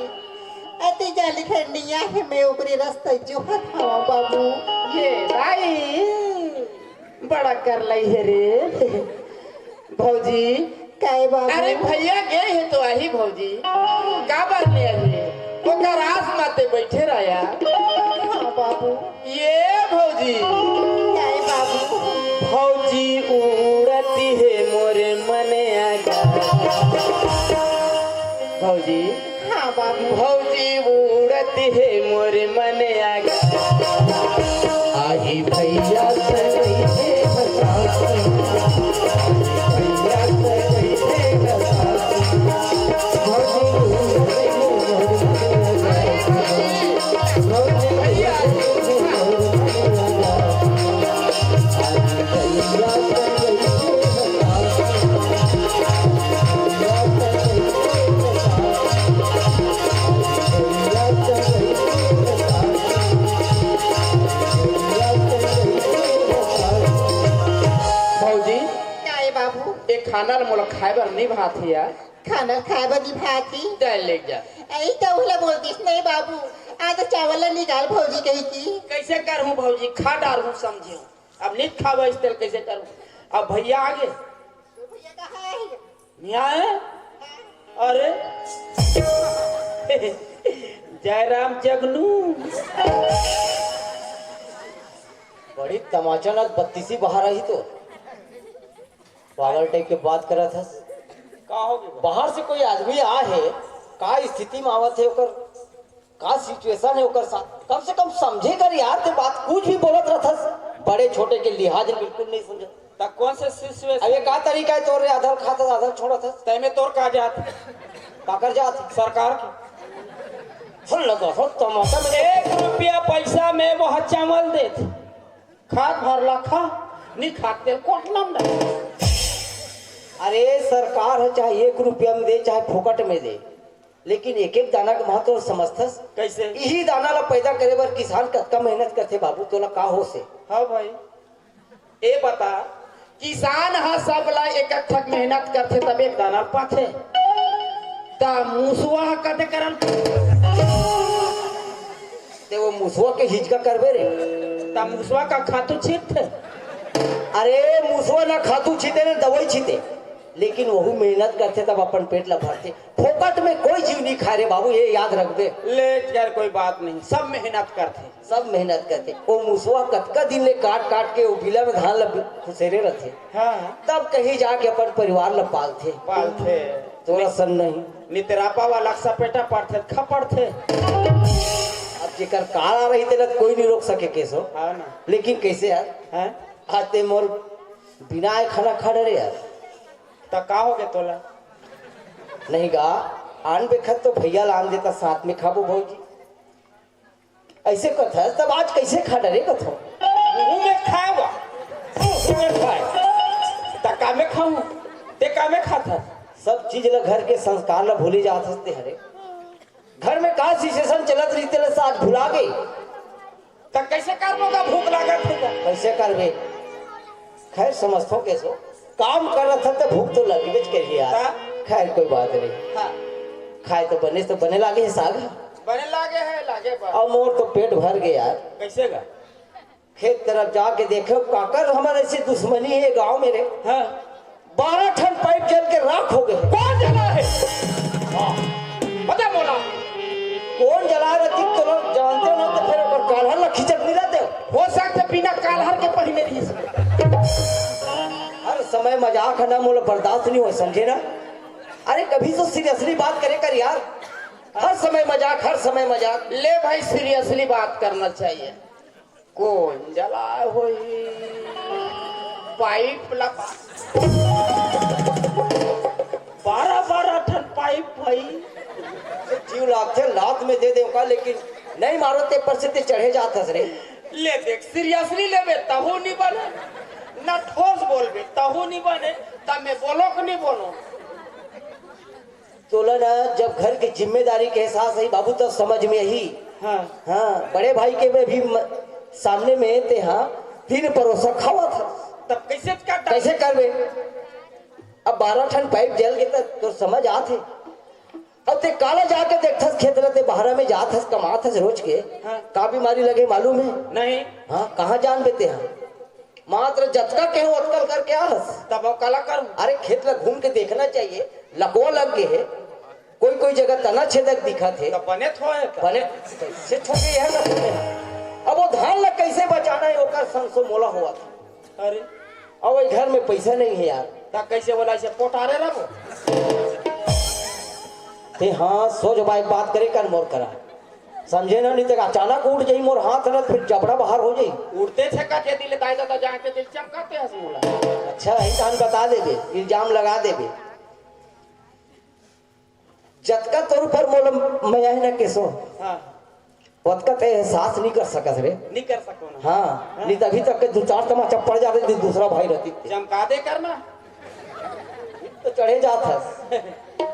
अति जाली खंडिया है, मैं ओकरे रास्ता जोहत हवा बाबू। ये दाई, बड़ा कर लई है रे। भौजी। काय बाबू? अरे भैया गे हे तो आही भौजी, का बात ले आही? ओकर आस माते बैठे रहा। हाँ बाबू। ये भौजी। काय बाबू? भौजी उड़ती है मोरे मन आगा। भौजी। हाँ बाबू। भौजी उड़ती है मोरे मन आगा। आही भैया से कैसे बताऊं? आही भैया से कैसे बताऊं? भौजी उड़ती है मोरे मन आगा। भौजी भैया। भौजी, काय बाबू? ए खाना ल मोला खाए बर नहीं भात हे यार। खाना खाए बर नहीं भात हे? चल ले जा। ऐ तो उहला बोलतीस नहीं बाबू, आज चावल ला निकाल भौजी कही की। कैसे करहूँ भौजी, खा डारहूँ समझे। अब नहीं खावा इस तेल कैसे करूँ? अब भैया आगे। भैया कहाँ है? नहीं आए? अरे जयराम जगनू। बड़ी तमाचा न बत्तीसी बाहर आई तो। पागल टाइप के बात करत हस। का हो गया? बाहर से कोई आदमी आ है, का स्थिति में आवत है ओकर? का सिचुएशन है ओकर साथ? कम से कम समझे कर यार, ते बात कुछ भी बोलत रहथस, बड़े छोटे के लिहाज बिल्कुल नहीं समझत। त कौन से सिचुएशन? अब ये का तरीका है तोर रे, आधर खाथस, आधर छोड़त हस? तैमे तोर का जात? काकर जात? सरकार की। सुन लगा, सुन तमाशा में। एक रुपया पैसा में वह चावल देत, खात भर ला खा, नहीं खात तेल कोटना में डाल। अरे सरकार है, चाहे एक रुपया में दे, चाहे फोकट में दे, लेकिन एक एक दाना के महत्व समझथस? कैसे? इही दाना ला पैदा करे बर किसान कतका मेहनत करथे बाबू, तोला का होश हे? हाँ भाई, ए बता, किसान ह सब ला एक एक ठक मेहनत करथे तब एक दाना पाथे, त मुसवा ह कते करन? ते वो मुसवा के हिचका करबे रे। त मुसवा का खातू छीटथे? अरे मुसवा ना खातू छीटे ना दवाई छीटे, लेकिन वहू मेहनत करथे तब अपन पेट ला भरथे। फोकट में कोई जीव नहीं खाए रे बाबू, ये याद रखबे। ले यार, कोई बात नहीं, सब मेहनत करथे। सब मेहनत करथे। वो मुसवा कतका दिन ले काट काट के वो बिला में धान ला खुसेरे रहथे। हाँ। तब कहीं जाके अपन परिवार ला पालथे। पालथे। तोरा सन नहीं। नितरापा वाला सपेटा पड़थे, खपड़थे। अब जेकर काला रही तेला कोई नहीं रोक सके केसो। हाँ ना। लेकिन कैसे यार? हाँ? आज ते मोर बिना आए खाना खा डरे यार। त का हो गया तोला? नहीं गा, आन बेखत तो भैया ला आन देता, साथ में खाबो भौजी। ऐसे कथा तब आज कैसे खा डरे कथो? मुंह में खाए बा, मुंह में खाए। त का में खाऊं? ते का में खाता? सब चीज ला, घर के संस्कार ला भूले जात हस ते हरे। घर में का सिचुएशन चलत रही तेला आज भुला गई। त कैसे करबो का भूख लागत हे त? कैसे करबे? खैर समझथो कैसो। काम करत हस त भूख तो लगबेच करिए यार। हाँ। खैर कोई बात नहीं। हाँ। खाए तो बने तो बने लागे है साग। बने लागे हे, लागे बा। अब मोर तो पेट भर गे यार। कइसे गा? खेत तरफ जाके देखेंव, काकर हमर अइसे दुश्मनी हे गांव में रे। हाँ। बारह ठन पाइप जल के राख हो गे। कोन जलाय हे? हाँ। बता मोला। कोन जलाय रहितिस, तोला जानते हो ना, तो फेर ओकर कालहर ला खींचत नइ रहितेंव। हो सकथे बिना कालहर के पहिने रहिस। हर समय मजाक हे ना, मोला बर्दाश्त नइ होय, समझे ना? अरे कभी तो seriously बात करे कर यार। हर समय मजाक, हर समय मजाक। ले भाई, seriously बात करना चाहिए। कोन जलाय होही पाइप ला? बारह बारह ठन पाइप भाई। जीव लागथे, लात में दे देंव का, लेकिन नइ मारंव ते पर से ते चढ़े जात हस रे। ले देख, seriously लेबे तहू नइ बने, ना ठोस बोलबे तहू नइ बने, त मैं बोलों कि नइ बोलों? तोला ना जब घर के जिम्मेदारी के एहसास होही बाबू, तब समझ में आही। हाँ। हाँ, बड़े भाई के में भी म-, सामने में ते हा बिन परोसा खावत हस। तब कइसे काटा? कइसे करबे? अब बारह ठन पाइप जल गे त तोर समझ आत हे। अब ते काला जाके देखथस खेत ल, ते बहरा में जात हस, कमात हस रोज के। हाँ। का बीमारी लगे मालूम हे? नहीं। हाँ, कहाँ जानबे ते हा? मात्र जतका केहेंव ओतका ल करके आस। तब अउ काला करूं? अरे खेत ला घूम के देखना चाहिए, लकवा लग गे हे, कोई कोई जगह तना छेदक दिखत हे। तब बने थोहे का? बने कइसे थोके हे ना? अब वो धान ला कइसे बचाना हे ओकर संसो मोला होवत हे। अरे। अब वो घर में पइसा नइ हे यार। त कइसे बोला इसे पोटारे रहो? ते हाँ, सोझ बाइक बात करे कर मोर करा। समझे ना, नइ ते अचानक उठ जाही मोर हाथ न, फिर जबड़ा बाहर हो जाही। उठते छे का जे दिल दाई दादा जाए ते दिल चमकाते हस मोला। अच्छा, यही तो हम बता देबे, इल्जाम लगा देबे। जतका तोर ऊपर मोला मया हे ना केसो, हाँ। ओतका ते एहसास नइ कर सकस रे। नइ कर सको ना। हाँ, हाँ। नइ त अभी तक के दू चार तमाचा पड़ जाते, दू-, दूसरा भाई रहती ते। चमका दे करना। तो चढ़े जात हस।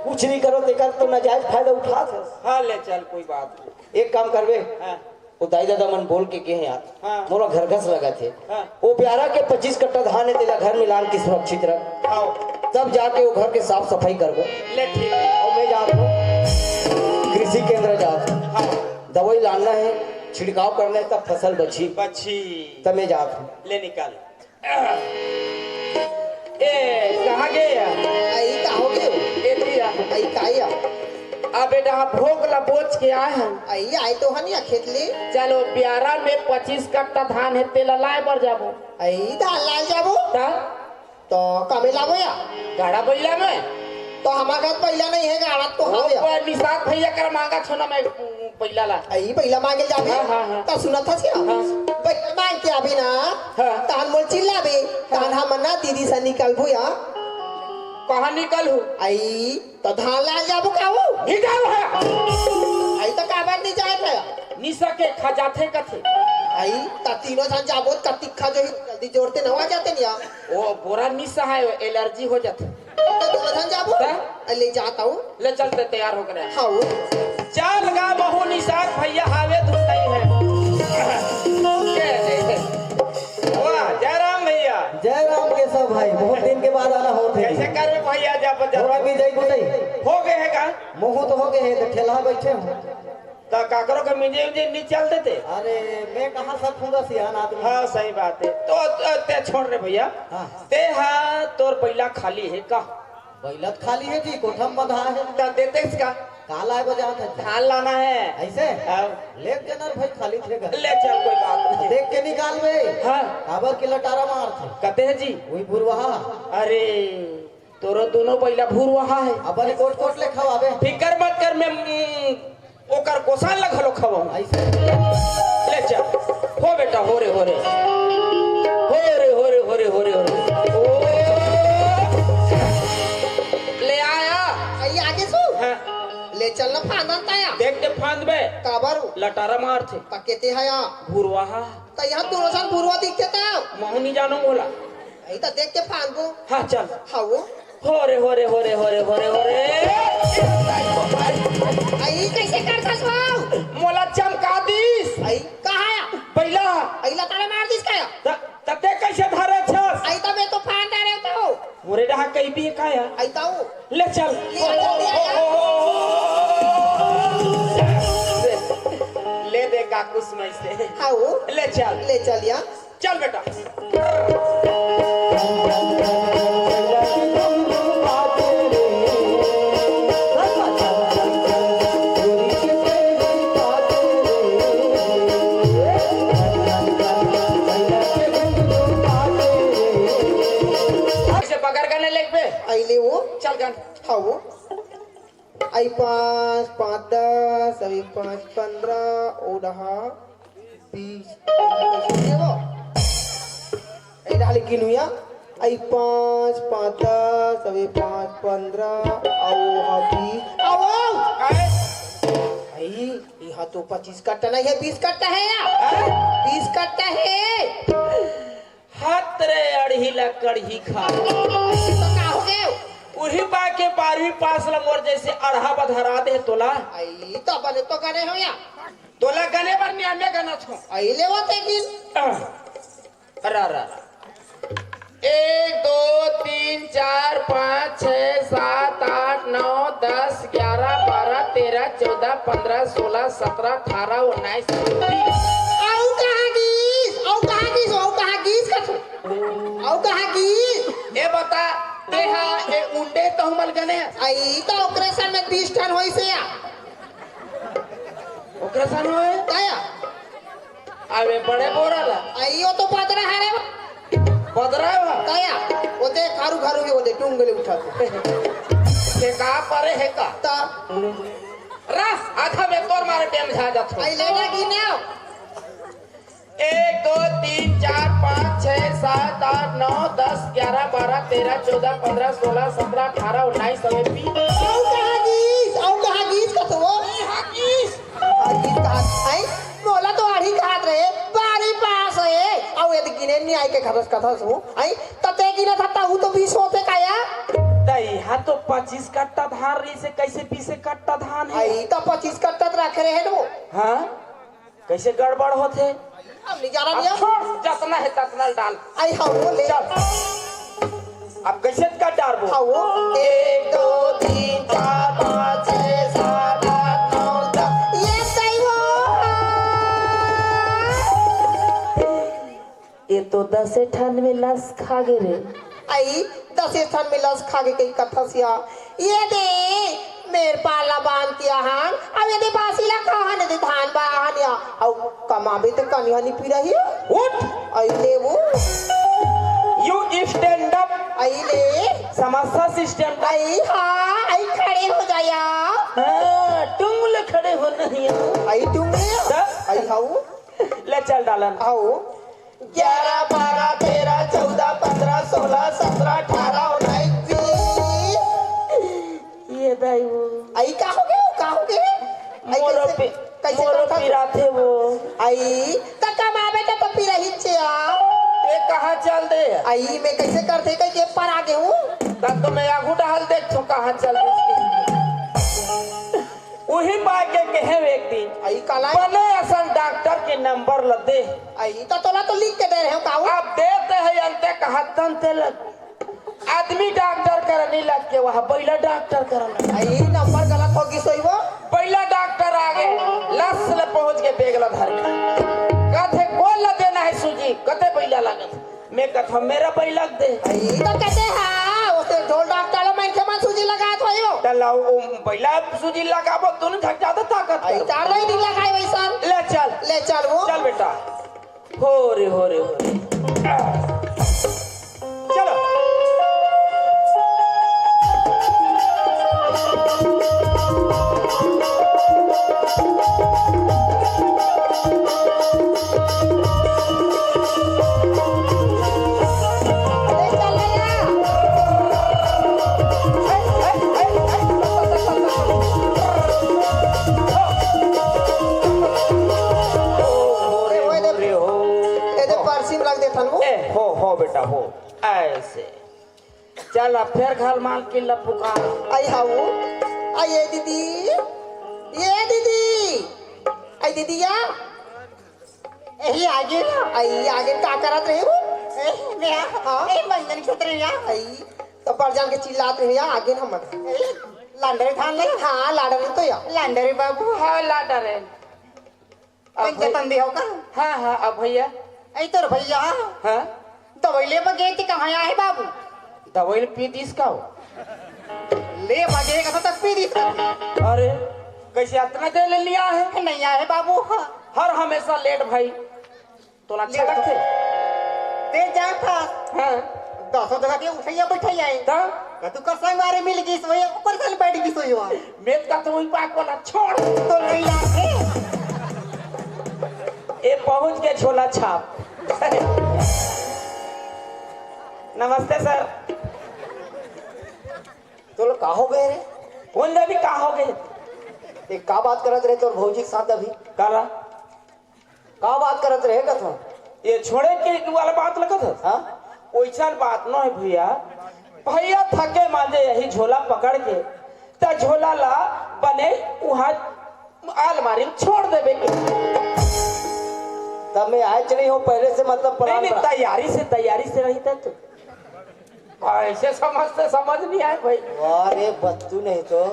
कुछ नइ करो, तेकर तो नाजायज फायदा उठात हस। हाँ, ले चल, कोई बात नहीं। एक काम करबे, हाँ। वो दाई ददा मन बोल के गे हे यार, हाँ। मोला घरघस लगत हे। हाँ। वो ब्यारा के पच्चीस कट्टा धान हे, तेला घर में लान के सुरक्षित रख। हाँ। तब जाके वो घर के साफ सफाई करबो। ले ठीक। अउ मैं जात हूँ, कृषि केंद्र जात हूँ। हाँ। दवाई लाना हे, छिड़काव करना हे, तब फसल बची। बची। तब मैं जात हूँ। ले निकाल। ए, कहाँ गे या? अई, का हो गे? ए, दिया। अई, का या? अबे, डहा भोग ला बोच के आए हन। अई, आए तो हन या खेत ले। चलो, ब्यारा में पच्चीस कट्टा धान हे, तेला लाए बर जाबो। अई, धान लाए जाबो? ता? तो कमे लाबो या? गाड़ा बइला में? तो हमार घर बइला नइ हे, गाड़ा तो ओ, हवे। पर निषाद भैया कर मांगा छो ना मैं। बइला ला। अई, बइला मांगे जाबे? हाँ, हाँ, हाँ। त सुनत हस या? हाँ। बइला मांग के आबे ना, हाँ। तहन मोल चिल्लाबे, हाँ। तहन हमन ना दीदी से निकलबो या। कहाँ निकलहू? अई, त धान लाए जाबो का वो? नइ जाओ है। अई, त काबर नइ जाए थे? निशा के खा जाथे कथे। अई, त तीनों झन जाबो, कतिक खा जो ही, जल्दी जोरते नवा जाते निया। ओ, बोरा निशा है, एलर्जी हो जाथे। त दोनों झन जाबो? त? अ, ले जात हूँ। ले चलते, तैयार हो गए। हाँ। चल गा महू निषाद भैया, हावे धुन नहीं है। के नहीं है। वाह, जय राम भैया। जय राम केशव भाई, बहुत दिन के बाद आना होत हे। कइसे करबे भैया, जब, जब थोड़ा भी जाई बुझाई। हो गए हे का? महू तो हो गए हे, तो ठेला बइठे हूँ। त काकरो के मिंजे उंजे नइ चल देते? अरे, मैं कहाँ सब फूंदा सियान आदमी। हाँ, सही बात हे। तो, तो ते छोड़ रे भैया। हाँ। ते हा, तोर बइला खाली हे का? बइला त खाली हे जी, कोठा म बंधा हे। त देते इसका? का लाए बर जात हे? धान लाना हे। अइसे? हाँ। ले जनर भाई खाली थे घर। ले चल, कोई बात नहीं। देख के निकालबे। हाँ। काबर के लटारा मारथे। कते हे जी? वही बुरवाहा। अरे, तोरो दोनों बइला भुरवाहा हे। अपन कोट कोट ले खवाबे। फिकर मत कर, मैं, उम, ओकर गोसाल ला घलो खवाऊं। अइसे? ले चल। हो बेटा, हो रे, हो रे। हो रे, हो रे, हो रे, हो रे, हो रे। ओ। ले आया। अई आगे सु? हाँ। ले चल ना फांदन ताया। देख के फांदबे। काबर? लटारा मारथे। त केते हया? भुरवाहा। त यहाँ दोनों झन भुरवा दिखथे त। महू नइ जानों बोला। अई त देख के फांदबो। हाँ, चल। हाँ वो। हो रे, हो रे, हो रे, हो रे, हो रे, हो रे। अई, कइसे करथस भाव? मोला चमका दिस। अई, कहाँ आया? बइला। अई, लतारा मार दिस का या? त, त ते कइसे धरे छस? अई, त मैं तो फांद डारे तो। मोरे डहा कहीं भी का या? अई, त वो। ले चल। ले चल, ले चल। ओ, ओ, ओ, ओ, ओ। कुछ में से। हाँ, वो। ले चल। ले चल या। चल बेटा। ऐसे बगर गाने लेके बे। अइले वो। चल गाने। हाँ वो। आई पाँच, पाँच दस, अभी पाँच पन्द्रह, ओ रहा बीस। ए, डाल गिनुया। आई पाँच, पाँच दस, अभी पाँच पन्द्रह, आओ अभी, आओ। आई, यहाँ तो पच्चीस कट्टा नहीं है, बीस कट्टा है या? हैं? बीस कट्टा है। हत रे अड़ही ला कड़ही खा। तो का हो गयो? उही बा के बारहवीं पास ला मोर जैसे अड़हा बधरा दे तोला। आई, तो बने तो गने हो या? तोला गने बर नियमे गनत हो। आई ले वो ते गिन। अरा, अरा, अरा। एक, दो, तीन, चार, पाँच, छः, सात, आठ, नौ, दस, ग्यारह, बारह, तेरह, चौदह, पन्द्रह, सोलह, सत्रह, अठारह, उन्नीस, बीस। अउ कहाँ गिस? अउ कहाँ गिस? अउ कहाँ गिस कथो? अउ कहाँ गिस? ए बता, तेहा ए उंडे तहु मल गने? आई तो ओकरे सन में बीस ठन होइस या। ओकरे सन होए? काया? अबे बड़े बोरा ला। आई वो तो पदरा है रे। पदरा है बा? काया? वो ते खारू खारू के वो ते टूंग ले उठा के। के का परे है का? ता। रस आधा में तोर मारे टेम झा जात हो। आई लेना की ना। एक, दो, तीन, चार, पाँच, छः, सात, आठ, नौ, दस, ग्यारह, बारह, तेरह, चौदह, पन्द्रह, सोलह, सत्रह, अठारह, उन्नीस, अबे बीस। अउ कहाँ गिस? अउ कहाँ गिस कथो वो? ए, हाँ गिस। हाँ गिस कहाँ? आई? मोला तो अड़ही कहत रहे, बारहवीं पास है। अउ यदि गिने नहीं आई के खरस कथस हूँ। आई? तते गिने था, तहु तो बीस होते काया? तई, हाँ तो पच्चीस कट्टा धान रही से कैसे बीस कट्टा धान है? आई, तो पच्चीस कट्टा तो रखे रहे न वो। हाँ? कैसे गड़बड़ होथे? अब नहीं जाना अब भैया। छोड़, जतना है ततना डाल। आई हाँ, वो ले। चल। अब कैसे का डालबो? हाँ, वो। एक, दो, तीन, चार, पाँच, छः, सात, आठ, नौ, दस। ये सही वो। ये तो दसे ठन में लस खा गे रे। आई, दसे ठन में लस खा गे कई कथस या। ये दे, मेर पाला बांध के आहन, अब ये दे बासी ला खाहन, ये दे धान बाहन या। अउ कमाबे तो कनिहा नी पिरही। उठ। आई ले वो। You stand up। आई ले। समस्या से stand up। आई हाँ, आई खड़े हो जाया। हाँ, टुंग ले खड़े हो नहीं। आई टुंग ले। हाँ। I how. ले चल डालन। आओ। ग्यारह, बारह, तेरह, चौदह, पन्द्रह, सोलह, सत्रह, अठारह, उन्नीस, बीस। ये दाई वो। आई का हो गए? का हो गए? आई मोरो कैसे, पि-, कैसे मोरो करता? पिराथे वो। आई, त कमाबे त, त पिरही छे आ। ते कहाँ चल दे? आई, मैं कैसे करथे कह के पर आ गए हूँ। तब तो मैं आगू डहल देख छो कहाँ चल दे। उही बात के कहे एक दिन, आई काला? बने असन डॉक्टर के नंबर ल दे। आई, त तोला तो लिख के दे रहे हो, काऊ? अब देते हैं अंते कहा तंते लग। आदमी डॉक्टर कर नहीं लग के, वह बैला डॉक्टर कर लग। आई, नंबर गलत हो गई सोई वो। बैला डॉक्टर आ गए, लस ले पहुंच के बेग ला धर के। कहते, "कौन ला देना है सूजी?" कहते, "बैला लागत।" मैं कथों, "मेरा बैलक दे।" आई, त कहते, "हाँ, उसे ढोल डॉक्टर लो, मनखे मन सूजी लगात होई हो।" त लाओ, ओ बैला सूजी लगाबो, दोनों झक ज्यादा ताकत आई, करो। चार नहीं दिन लगाए वैसन। ले चल। ले चल वो। चल बेटा। हो रे, हो रे, हो रे। चलो। ए, ओए दे, ए दे परसी में रख देथन वो। ए, हो, हो बेटा, हो। ऐसे। चल, अब फेर घर मालकिन ला पुकार। I how. आई ए दीदी। ए दीदी। आई दीदी या। एही आगे ना। आई आगे का करत रहे हो? ए, मैं, हाँ? ए, मंजन खेत रहे या। आई, तो बड़ जान के चिल्लात रहे या, आगे ना मत। ए, लांडरे ठान ले? हाँ, लांडरे तो या। लांडरे बाबू। हाँ, लांडरे। अब पंचतंदी हो का? हाँ, हाँ, अब भैया। ऐ तोर भैया। हाँ? दवाई ले बगे ते कहाँ आए बाबू? दवाई ले पी दिस का हो? ले बगे का तो तक पी दिस का। अरे, कैसे अतना देर ले लिया है? नहीं आए बाबू। हर हमेशा लेट भाई। तोला अच्छा लेट। लगथे? ते जा था। हाँ। दसों जगह के उठैया बैठैया है। त? का तू कर संगवारी मिल गई सोए, ऊपर से बैठ गई सोए वहाँ। मैं का तो वही पाक वाला छोड़। तो नहीं आते। ए पहुंच के झोला छाप। नमस्ते सर। तो लोग का हो गए रे? कौन जानी का हो गए? एक का बात करत रहे तोर भौजी के साथ अभी? काला? का बात करत रहे कथो? ये छोड़े के वाला बात लगत है? हाँ? ओइसन बात न है भैया। भैया थके मांजे यही झोला पकड़ के, त झोला ला बने उहाँ अलमारी में छोड़ देवे के। तब मैं आए चली हूँ पहले से, मतलब, नहीं, plan नहीं, बना। तैयारी से, तैयारी से रही था तू। ऐसे समझते समझ नहीं आए भाई। वाह रे बत्तू, नहीं तो।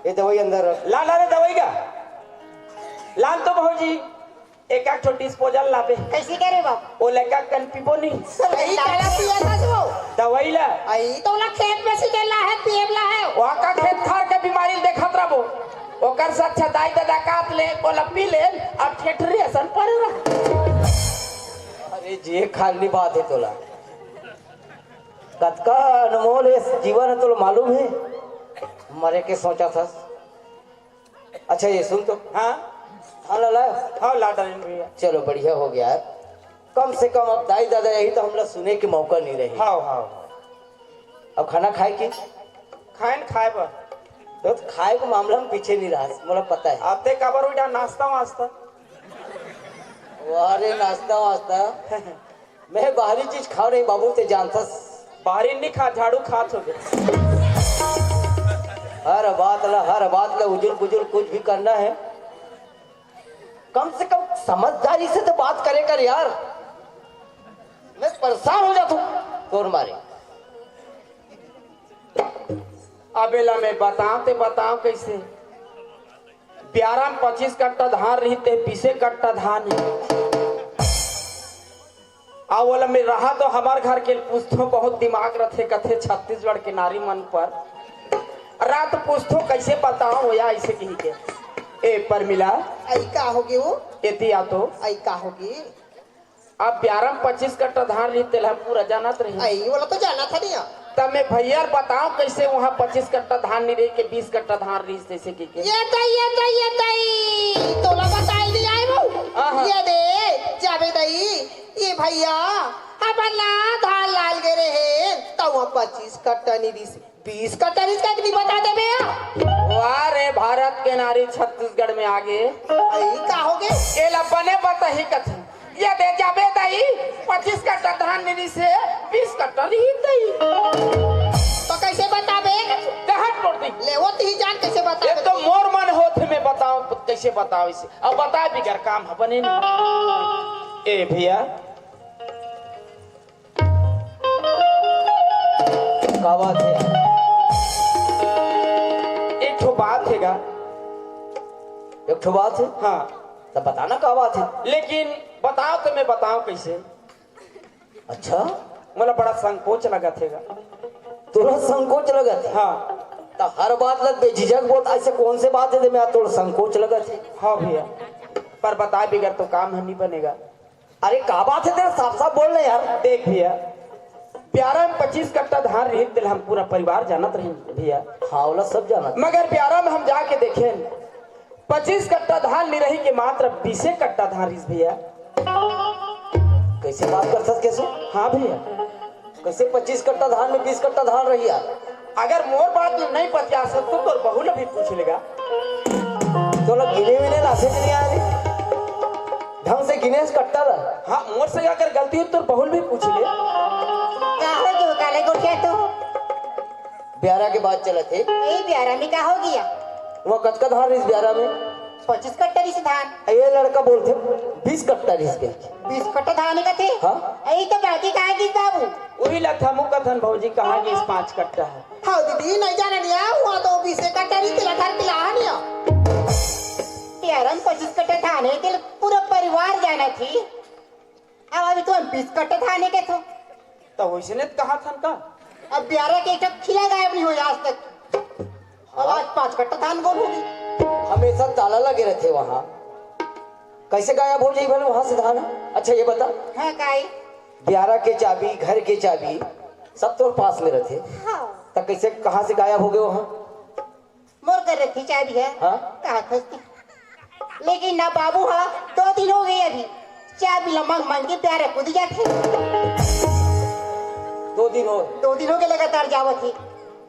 ये दवाई अंदर रख। ला, ला रे दवाई का। लान तो भौजी, एक आध ठो disposal लाबे। कैसे करे बाप? ओ लड़का कन पीबो नहीं। सही काला पिया था वो। दवाई ला। आई तो ला खेत में से ला है, पीएम ला है। वहाँ का खेत खार के बीमारी देखत रहबो। ओकर से अच्छा दाई ददा कात ले, ओला पी ले, अब ठेठरी असन पड़े रह। अरे जे खाली बात है तोला। कतका अनमोल ये जीवन है, तोला मालूम है? मरे के सोचा था। अच्छा, ये सुन तो। हाँ? हाँ, लाला। हाँ, ला डालेन भैया। चलो, बढ़िया हो गया यार। कम से कम अब दाई दादा यही तो हमला सुने के मौका नहीं रही। हाँ, हाँ। अब खाना खाए की? खाए न खाए बर। तो खाए के मामला में पीछे नहीं रहा, मोला पता है। आते काबर उठा नाश्ता वास्ता? वाह रे, नाश्ता वास्ता। मैं बाहरी चीज खाओ नहीं बाबू, ते जानथस। बाहरी नहीं खा, झाड़ू खात हो गए। हर बात ला, हर बात ला उजुल पुजुल कुछ भी करना है, कम से कम समझदारी से तो बात करे कर यार। मैं परेशान हो जाता हूँ तोर मारे। अबे ला मैं बताओ ते बताओ कैसे? ब्यारा में पच्चीस कट्टा धान रही ते बीसे कट्टा धान ही। आ ओला में रहा तो हमार घर के पूछतो बहुत दिमाग रथे कथे छत्तीसगढ़ के नारी मन पर। रात पूछतो कैसे बताओ या ऐसे कही के। ए परमिला। आई का होगे वो? एती आ तो। आई का होगे? अब ब्यारा में पच्चीस कट्टा धान रही तेला हम पूरा जानत रही। आई वाला तो जाना था नहीं। तब मैं भैया बताओ कैसे वहाँ पच्चीस कट्टा धान नहीं रही के बीस कट्टा धान रही जैसे कि के। ये तई, ये तई, ये तई, तोला बताई नहीं आए वो। आहा। ये दे, जाबे दई, ये भैया, अपन ला धान लाल गे रहे, तो वहाँ पच्चीस कट्टा नहीं रही, बीस कट्टा रही, का नहीं बता दे भैया। वाह रे, भारत के नारी छत्तीसगढ़ में आगे। आई का होगे? एला बने बताही कथी। ये दे जाबे दई, पच्चीस कट्टा धान निरी से बीस कट्टा रही दई। तो कैसे बताबे? ते हाथ तोड़ दी। ले वो ती जान कैसे बताबे? ये तो मोर मन होत है, मैं बताओ कैसे बताओ इसे। अब बता बिगर काम ह बने नहीं। ए भैया, का बात है? एक ठो बात है गा। एक ठो बात है? हाँ। तो बताना का बात है? लेकिन बताओ तो मैं बताओ कैसे? अच्छा? मोला बड़ा संकोच लगत हे गा। तोला संकोच लगत हे? हाँ। तो हर बात लग बेझिझक बोल, ऐसे कौन से बात है जे मैं तोला संकोच लगत हे? हाँ भैया, पर बताए बिगर तो काम ह नहीं बनेगा। अरे का बात है तेरा, साफ साफ बोल ना यार। देख भैया, ब्यारा में पच्चीस कट्टा धान रही, तेला हम पूरा परिवार जानत रही भैया। हाँ, ओला सब जानत। मगर ब्यारा में हम जाके देखेन, पच्चीस कट्टा धान नहीं रही के मात्र बीसे कट्टा धान रहीस भैया। कैसे बात करथस केसो? हाँ भैया। कैसे पच्चीस कट्टा धान में बीस कट्टा धान रही यार? अगर मोर बात नहीं पतियास तो तोर बहू ले भी पूछ लेगा। तोला गिने विने ला से नहीं आ रही। ढंग से गिनेस कट्टा ला। हाँ, मोर से अगर गलती हो तो तोर बहू ले भी पूछ ले। का हो जो काले गोठिया तो? ब्यारा के बात चलत हे। ए, ब्यारा में का हो गया? वो कतका धान रहीस ब्यारा में? पच्चीस कट्टा रहीस धान। ये लड़का बोलथे, बीस कट्टा रहीस कहिके। बीस कट्टा धान कथे? हाँ। ए, तो बाकी कहाँ गिस बाबू? वही ला थमू कथन भौजी, कहाँ गिस पाँच कट्टा है? हाँ दीदी, नहीं जाना नहीं आ, हुआ तो बीस कट्टा रहीस, तेला धर के लाहा नहीं आ। ते यार, हम पच्चीस कट्टा धान हे, तेला पूरा परिवार जानथे। अब अभी तुमन बीस कट्टा धान हे कथो। त वइसने त कहाथन का? अब बियारा के एक ठो खिला गायब नइ होय आज तक। अब आज पाँच कट्टा धान गोल होगे। हमेशा ताला लगे रहिथे वहाँ, कइसे गायब हो जाही भला वहाँ से धान? अच्छा ये बता, हाँ, काई? बियारा के चाबी, घर के चाबी सब तोर पास में रहिथे, हाँ। त कइसे, कहाँ से गायब होगे वहाँ? मोर कर रखी चाबी हे। हाँ? कहाथस ते। लेकिन ना बाबू हा, दो दिन होगे अभी, चाबी ला मांग मांग के बियारा कूदी जाथे। दो दिन हो? दो दिन होगे लगातार जावत हे।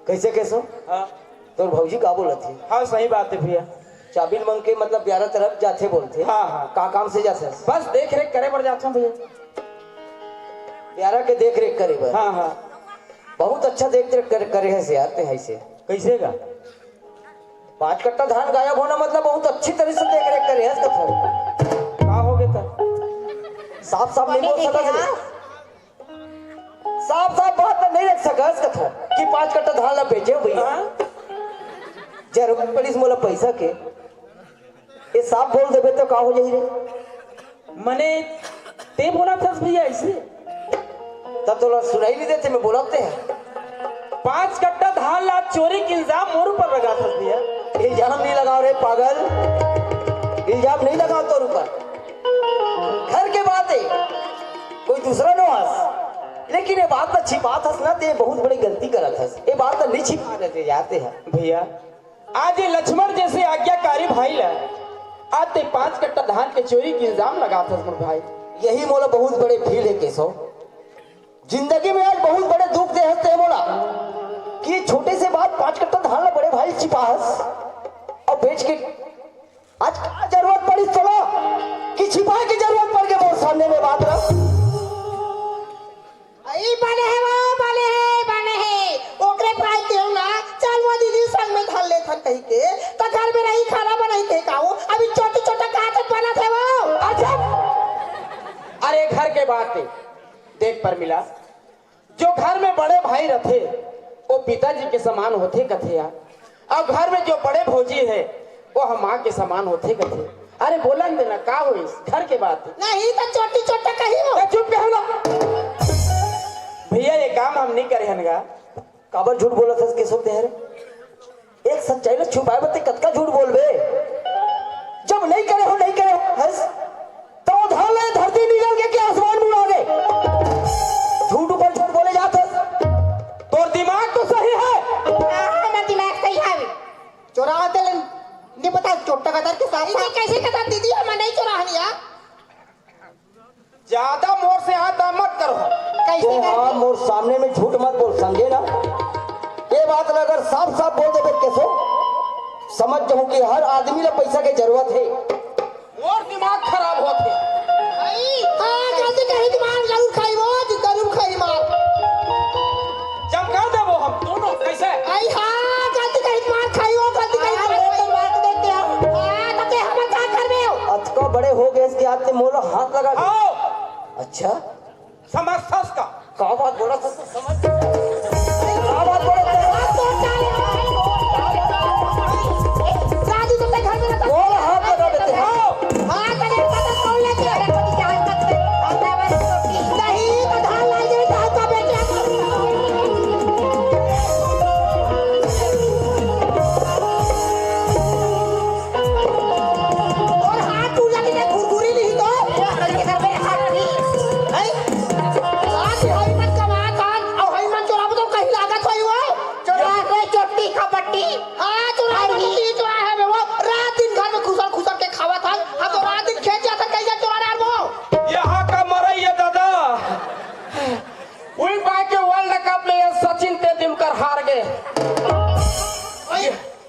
कइसे कइसे? हाँ। तोर भौजी का बोलत हे? हाँ, सही बात हे भइया। चाबी मांग के मतलब बियारा तरफ जाथे बोलथे। हाँ, हाँ। का काम से जाथे? बस देख रेख करे बर जाथों भइया। बियारा के देख रेख करे बर? हाँ, हाँ। बहुत अच्छा देख रेख कर, करे हस यार तें हइसे। कइसे गा? पाँच कट्टा धान गायब होना मतलब बहुत अच्छी तरह से देख रेख करे हस कथो। का होगे त? साफ साफ नइ बोल सकस रे। साफ साफ बात ला नइ रख सकस कथो कि पाँच कट्टा धान ला बेचे हँव भइया। हाँ? जरूरत पड़िस मोला पइसा के, ये साफ बोल देबे त का हो जाही रे? मने तें बोलथस भइया अइसे? त तोला सुनाई नइ देथे, मैं बोलत ते हँव। पाँच कट्टा धान ला चोरी के इल्जाम मोर ऊपर लगाथस भइया। इल्जाम नइ लगाव रे पागल, इल्जाम नइ लगाव तोर ऊपर। घर के बात हे, कोई दूसरा नोहस, लेकिन ये बात ला छिपाथस ना, तें बहुत बड़ी गलती करत हस। ये बात ला नइ छिपाना चाही यार तें ह। भइया, आज ये लक्ष्मण जइसे आज्ञाकारी भाई ला आज तें पाँच कट्टा धान के चोरी के इल्जाम लगाथस मोर भाई। यही मोला बहुत बड़े feel हे केशव। जिंदगी में आज बहुत बड़े दुख दे हस तें मोला कि छोटे से बात पाँच कट्टा धान ला बड़े भाई छिपाहस अउ बेच के आज का जरूरत पड़िस तोला कि छिपाय के जरूरत पड़ गे मोर सामने में बात ला? अई बने हे वो, बने हे, बने हे। ओकरे पास देव ना, चल वो दीदी संग में धर लेथन कहिके, त घर में रही खाना बनाही कहे का वो, अभी चोटी चोटा काटत बनत हे वो। अच्छा, अरे घर के बात हे, देख परमिला, जो घर में बड़े भाई रथे, वो पिताजी के समान होथे कथे यार। अउ घर में जो बड़े भौजी हे, वो ह माँ के समान होथे कथे। अरे बोलन दे ना, का होइस? घर के बात हे। नहीं त चोटी चोटा कही वो। ए, चुप कहो ना। भइया, ये काम हम नइ करे हन गा। काबर झूठ बोलत हस केशव तें ह रे? एक सच्चाई ला छुपाय बर तें कतका झूठ बोलबे? जब नइ करे हों, नइ करे हों, हस, त वो धान ला धरती निगल के, के आसमान में उड़ा दे। झूठ ऊपर झूठ बोले जात हस। तोर दिमाग तो सही हे। हाँ, हमर दिमाग सही हे। चोरावत ले नइ पता, चोट्टा कतर के साथ साथ। कइसे कतर दीदी, हम नइ चोराहन यार। ज्यादा मोर से हाथ मत करो। कइसे तू, हाँ, करके? मोर सामने में झूठ मत बोल, समझे ना? ये बात ला अगर साफ साफ बोल देबे केशव, समझ जाहूँ कि हर आदमी ला पइसा के जरूरत हे। मोर दिमाग खराब होथे। अई, हाँ, गलती कही मार जरूर खाई वो, जी जरूर खाई मार। चमका देबो हम दोनों, कइसे? अई, हाँ, गलती कही मार खाई वो, गलती कही हाँ, मार। हाँ, त तें हमर का करबे हो? अतका बड़े हो गेस कि आज तें मोला हाथ लगा दे। आओ। अच्छा? समझथस का? का बात बोलथस? समझ? का बात बोलथस? राजू, तुम घर में रहता? बोल, हाथ लगा देते हैं। हाँ, कने पता कौन लेके आया? नहीं, तो धान ला जाए, धान का बेटे। और हाथ टूट जाते थे, घुरघुरी नहीं तो। हैं? आज हई मन कमात हन, अउ हई मन चोराबो तो कहीं लागत होई वो। चोरा रे चोटी खपट्टी। हाँ, चोरा रे चोटी, चोरा हे बे वो। रात दिन घर में घुसर घुसर के खावत हन। हम तो रात दिन खेत जाथन, कहीं जा चोरा डार वो। यहाँ का मरई हे दादा। उही पाय के World Cup में ये सचिन तेंदुलकर हार गे।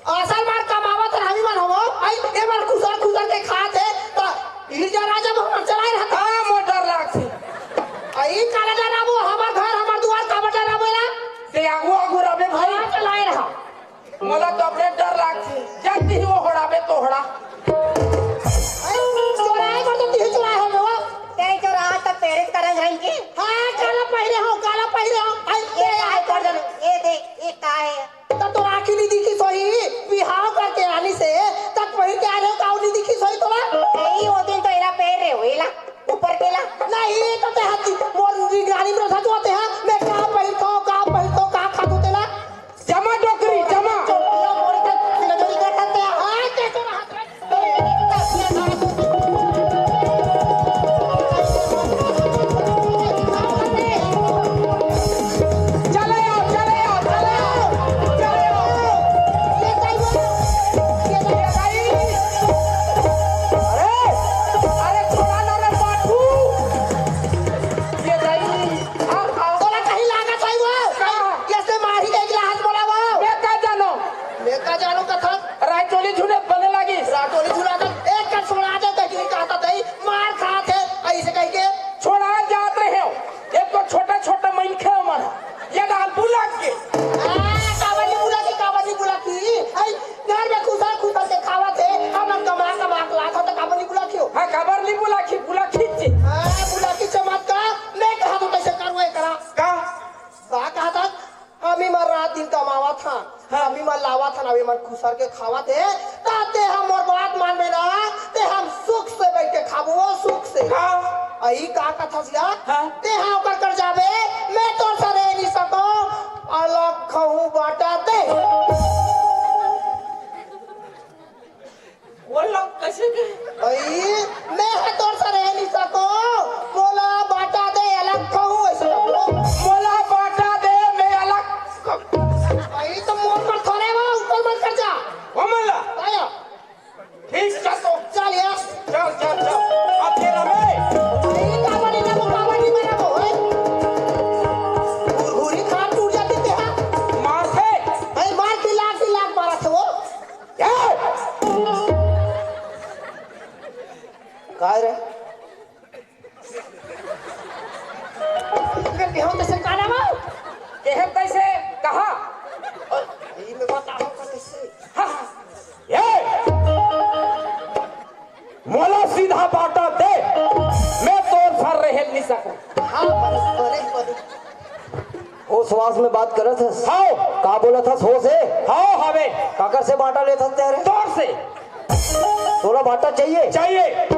असल मार कमावत हन हमी मन हवो, अई ए मन खुसर खुसर के खात हे, त इही जा राजा मन हमर चलाए रहत। हाँ, मोर डर लागथे। अई काला डराबो, हमर घर, हमर दुआर, काबर डराबो एला? ते आगू आगू रबे भाई। हाँ, चलाए रहा। मोला तो अपने डर लागथे, जब तिही वो होड़ाबे तो होड़ा। अई चोराए बर तो तिही चोराए होबे वो। तेरे चोरा त पेरिस करन जाइन के। हाँ, काला पहिरे हो, काला पहिरे हो। अई ये ए काय कर दे, ए दे, ये काय हे? त तोर आँखी नइ दिखिस होही, बिहाव करके आनिस हे, त पहिर के आए हो, काऊ नइ दिखिस होही? अभी मन लावत हन, अभी मन खुसर के खावत हे, त तेहा मोर बात मानबे ना, ते हम सुख से बइठ के खाबो, वो सुख से। का? अई का कथस या? हाँ? तेहा ओकर कर जाबे, मैं तोर साथ रह नहीं सकंव, अलग खहूं बांटा दे। वो लोग कैसे कहे? अई, मैं ह तोर साथ रह नहीं सकंव, मोला बांटा दे, अलग खहूं, अइसे बोलो। मोला बांटा दे, मैं अलग ख- अई, त मोर पर थोड़े वो, ऊपर मत कर जा। वो मल्ला। आया। ठीक, चल तो। चल यार। चल, चल, चल। अब तेरा मैं। अई, का बनी ना वो, का बनी ना वो, ओए। घुरघुरी खान टूट जाती ते हा। मार थे। अई, मार, दिला, दिला, मारा थे वो। ए! काय रे? अगर बिहाव तइसे काला बा? केहे तइसे कहा? अरे, ये मैं बताहूं का तइसे? हाँ, हाँ। ए! मोला सीधा बांटा दे, मैं तोर साथ रहे नहीं सकंव। हाँ, बने, बने, बने। होस वास में बात करत हस? हाव। का बोलत हस होस हे? हाव, हवे। काकर से बांटा लेत हस तेरे? तोर से। तोला बांटा चाहिए? चाहिए।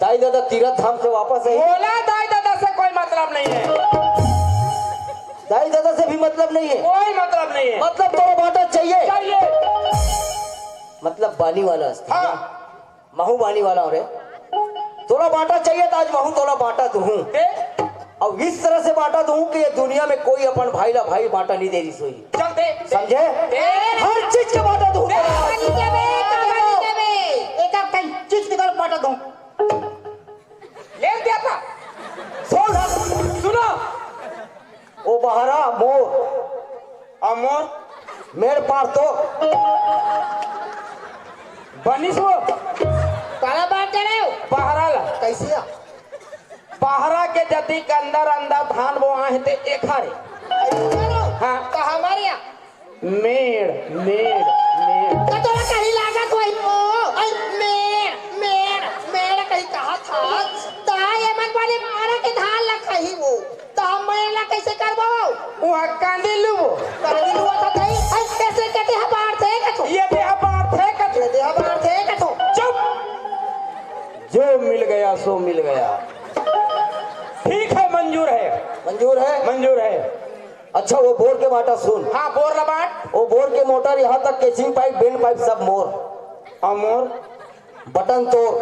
दाई ददा तीरथ धाम से वापस आई। मोला दाई ददा से कोई मतलब नहीं है। दाई ददा से भी मतलब नहीं है? कोई मतलब नहीं है। मतलब तोला बांटा चाहिए? चाहिए। मतलब बानी वाला हस। हाँ। महूं बानी वाला हूं रे। तोला बांटा चाहिए त आज महूं तोला बांटा दूहूं। दे। अउ इस तरह से बांटा दूहूं कि ये दुनिया में कोई अपन भाई ला भाई बांटा नहीं दे रही सोई। चल दे। समझे? दे। हर चीज के बांटा दूहूं दे। तोला। का बनी देबे, का बनी देबे? एक एक कई चीज के तरफ बांटा दूहूं। ले दिया था। सुन। सुनो। ओ बहरा मोर। अउ मोर? मेड़ पार तो। बनिस वो। काला बात करे हो? बहरा ला। कैसे आ? बहरा के जतिक अंदर अंदर धान बोआए हे ते एखर हे। अरे, हाँ। तो हमारे यहाँ। मेड़, मेड़, मेड़। तो तोला कहीं लागत होही वो? अई, मेड़, मेड़, मेड़ कहीं कहा था। ता ये मन वाले मारा के धान ला खाही वो। त हम मेड़ ला कइसे करबो? उहाँ कांदी लुबो। कांदी लुआ था तई, हई, कइसे कहते हैं, बाढ़ थे कथो। ये देह बाढ़ थे कथो। ये देह बाढ़ थे कथो। चुप। जो मिल गया सो मिल गया। ठीक है, मंजूर है। मंजूर है? मंजूर है। अच्छा, वो बोर के बांटा सुन। हाँ, बोर ला बांट। वो बोर के मोटर यहाँ तक, केसिंग पाइप, बेंड पाइप सब मोर। हाँ, मोर। बटन तोर।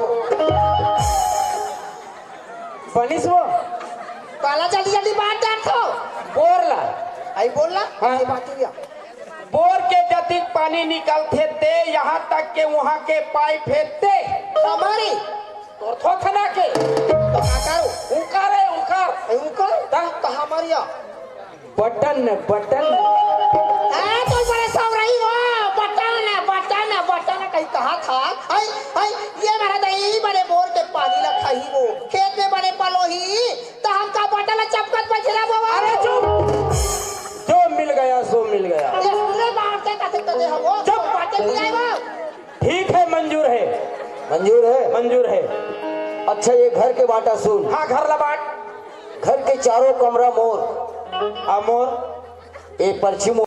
बनिस वो। काला जल्दी जल्दी बांट डार थो। बोर ला। आई बोल ला। हाँ। ये बात हुई। बोर के जतिक पानी निकलथे ते, यहाँ तक के उहाँ के पाइप हे ते। हमारी। तोर थोथना के। तो का करो? उंकार हे, उंकार। ए, उंकार? ता? तो हमारी या। Button, button. ए, तो बड़े सौरई हो, बटन, बटन, बटन कहीं कहा था? हई, हई, ये मारा दई बड़े बोर के पानी ला खाही वो, खेत में बड़े पलोही, तो हम का बटन ला चपकत बैठे रहा बाबा? अरे चुप! जो मिल गया सो मिल गया। ये पूरे बांटे का से कदे हम वो, चुप! बांटे नहीं आए वो। ठीक है, मंजूर है। मंजूर है? मंजूर है। अच्छा, ये घर के बांटा सुन। हाँ, घर ला बांट। घर के चारों कमरा मोर। आ मोर? ये परछी मोर।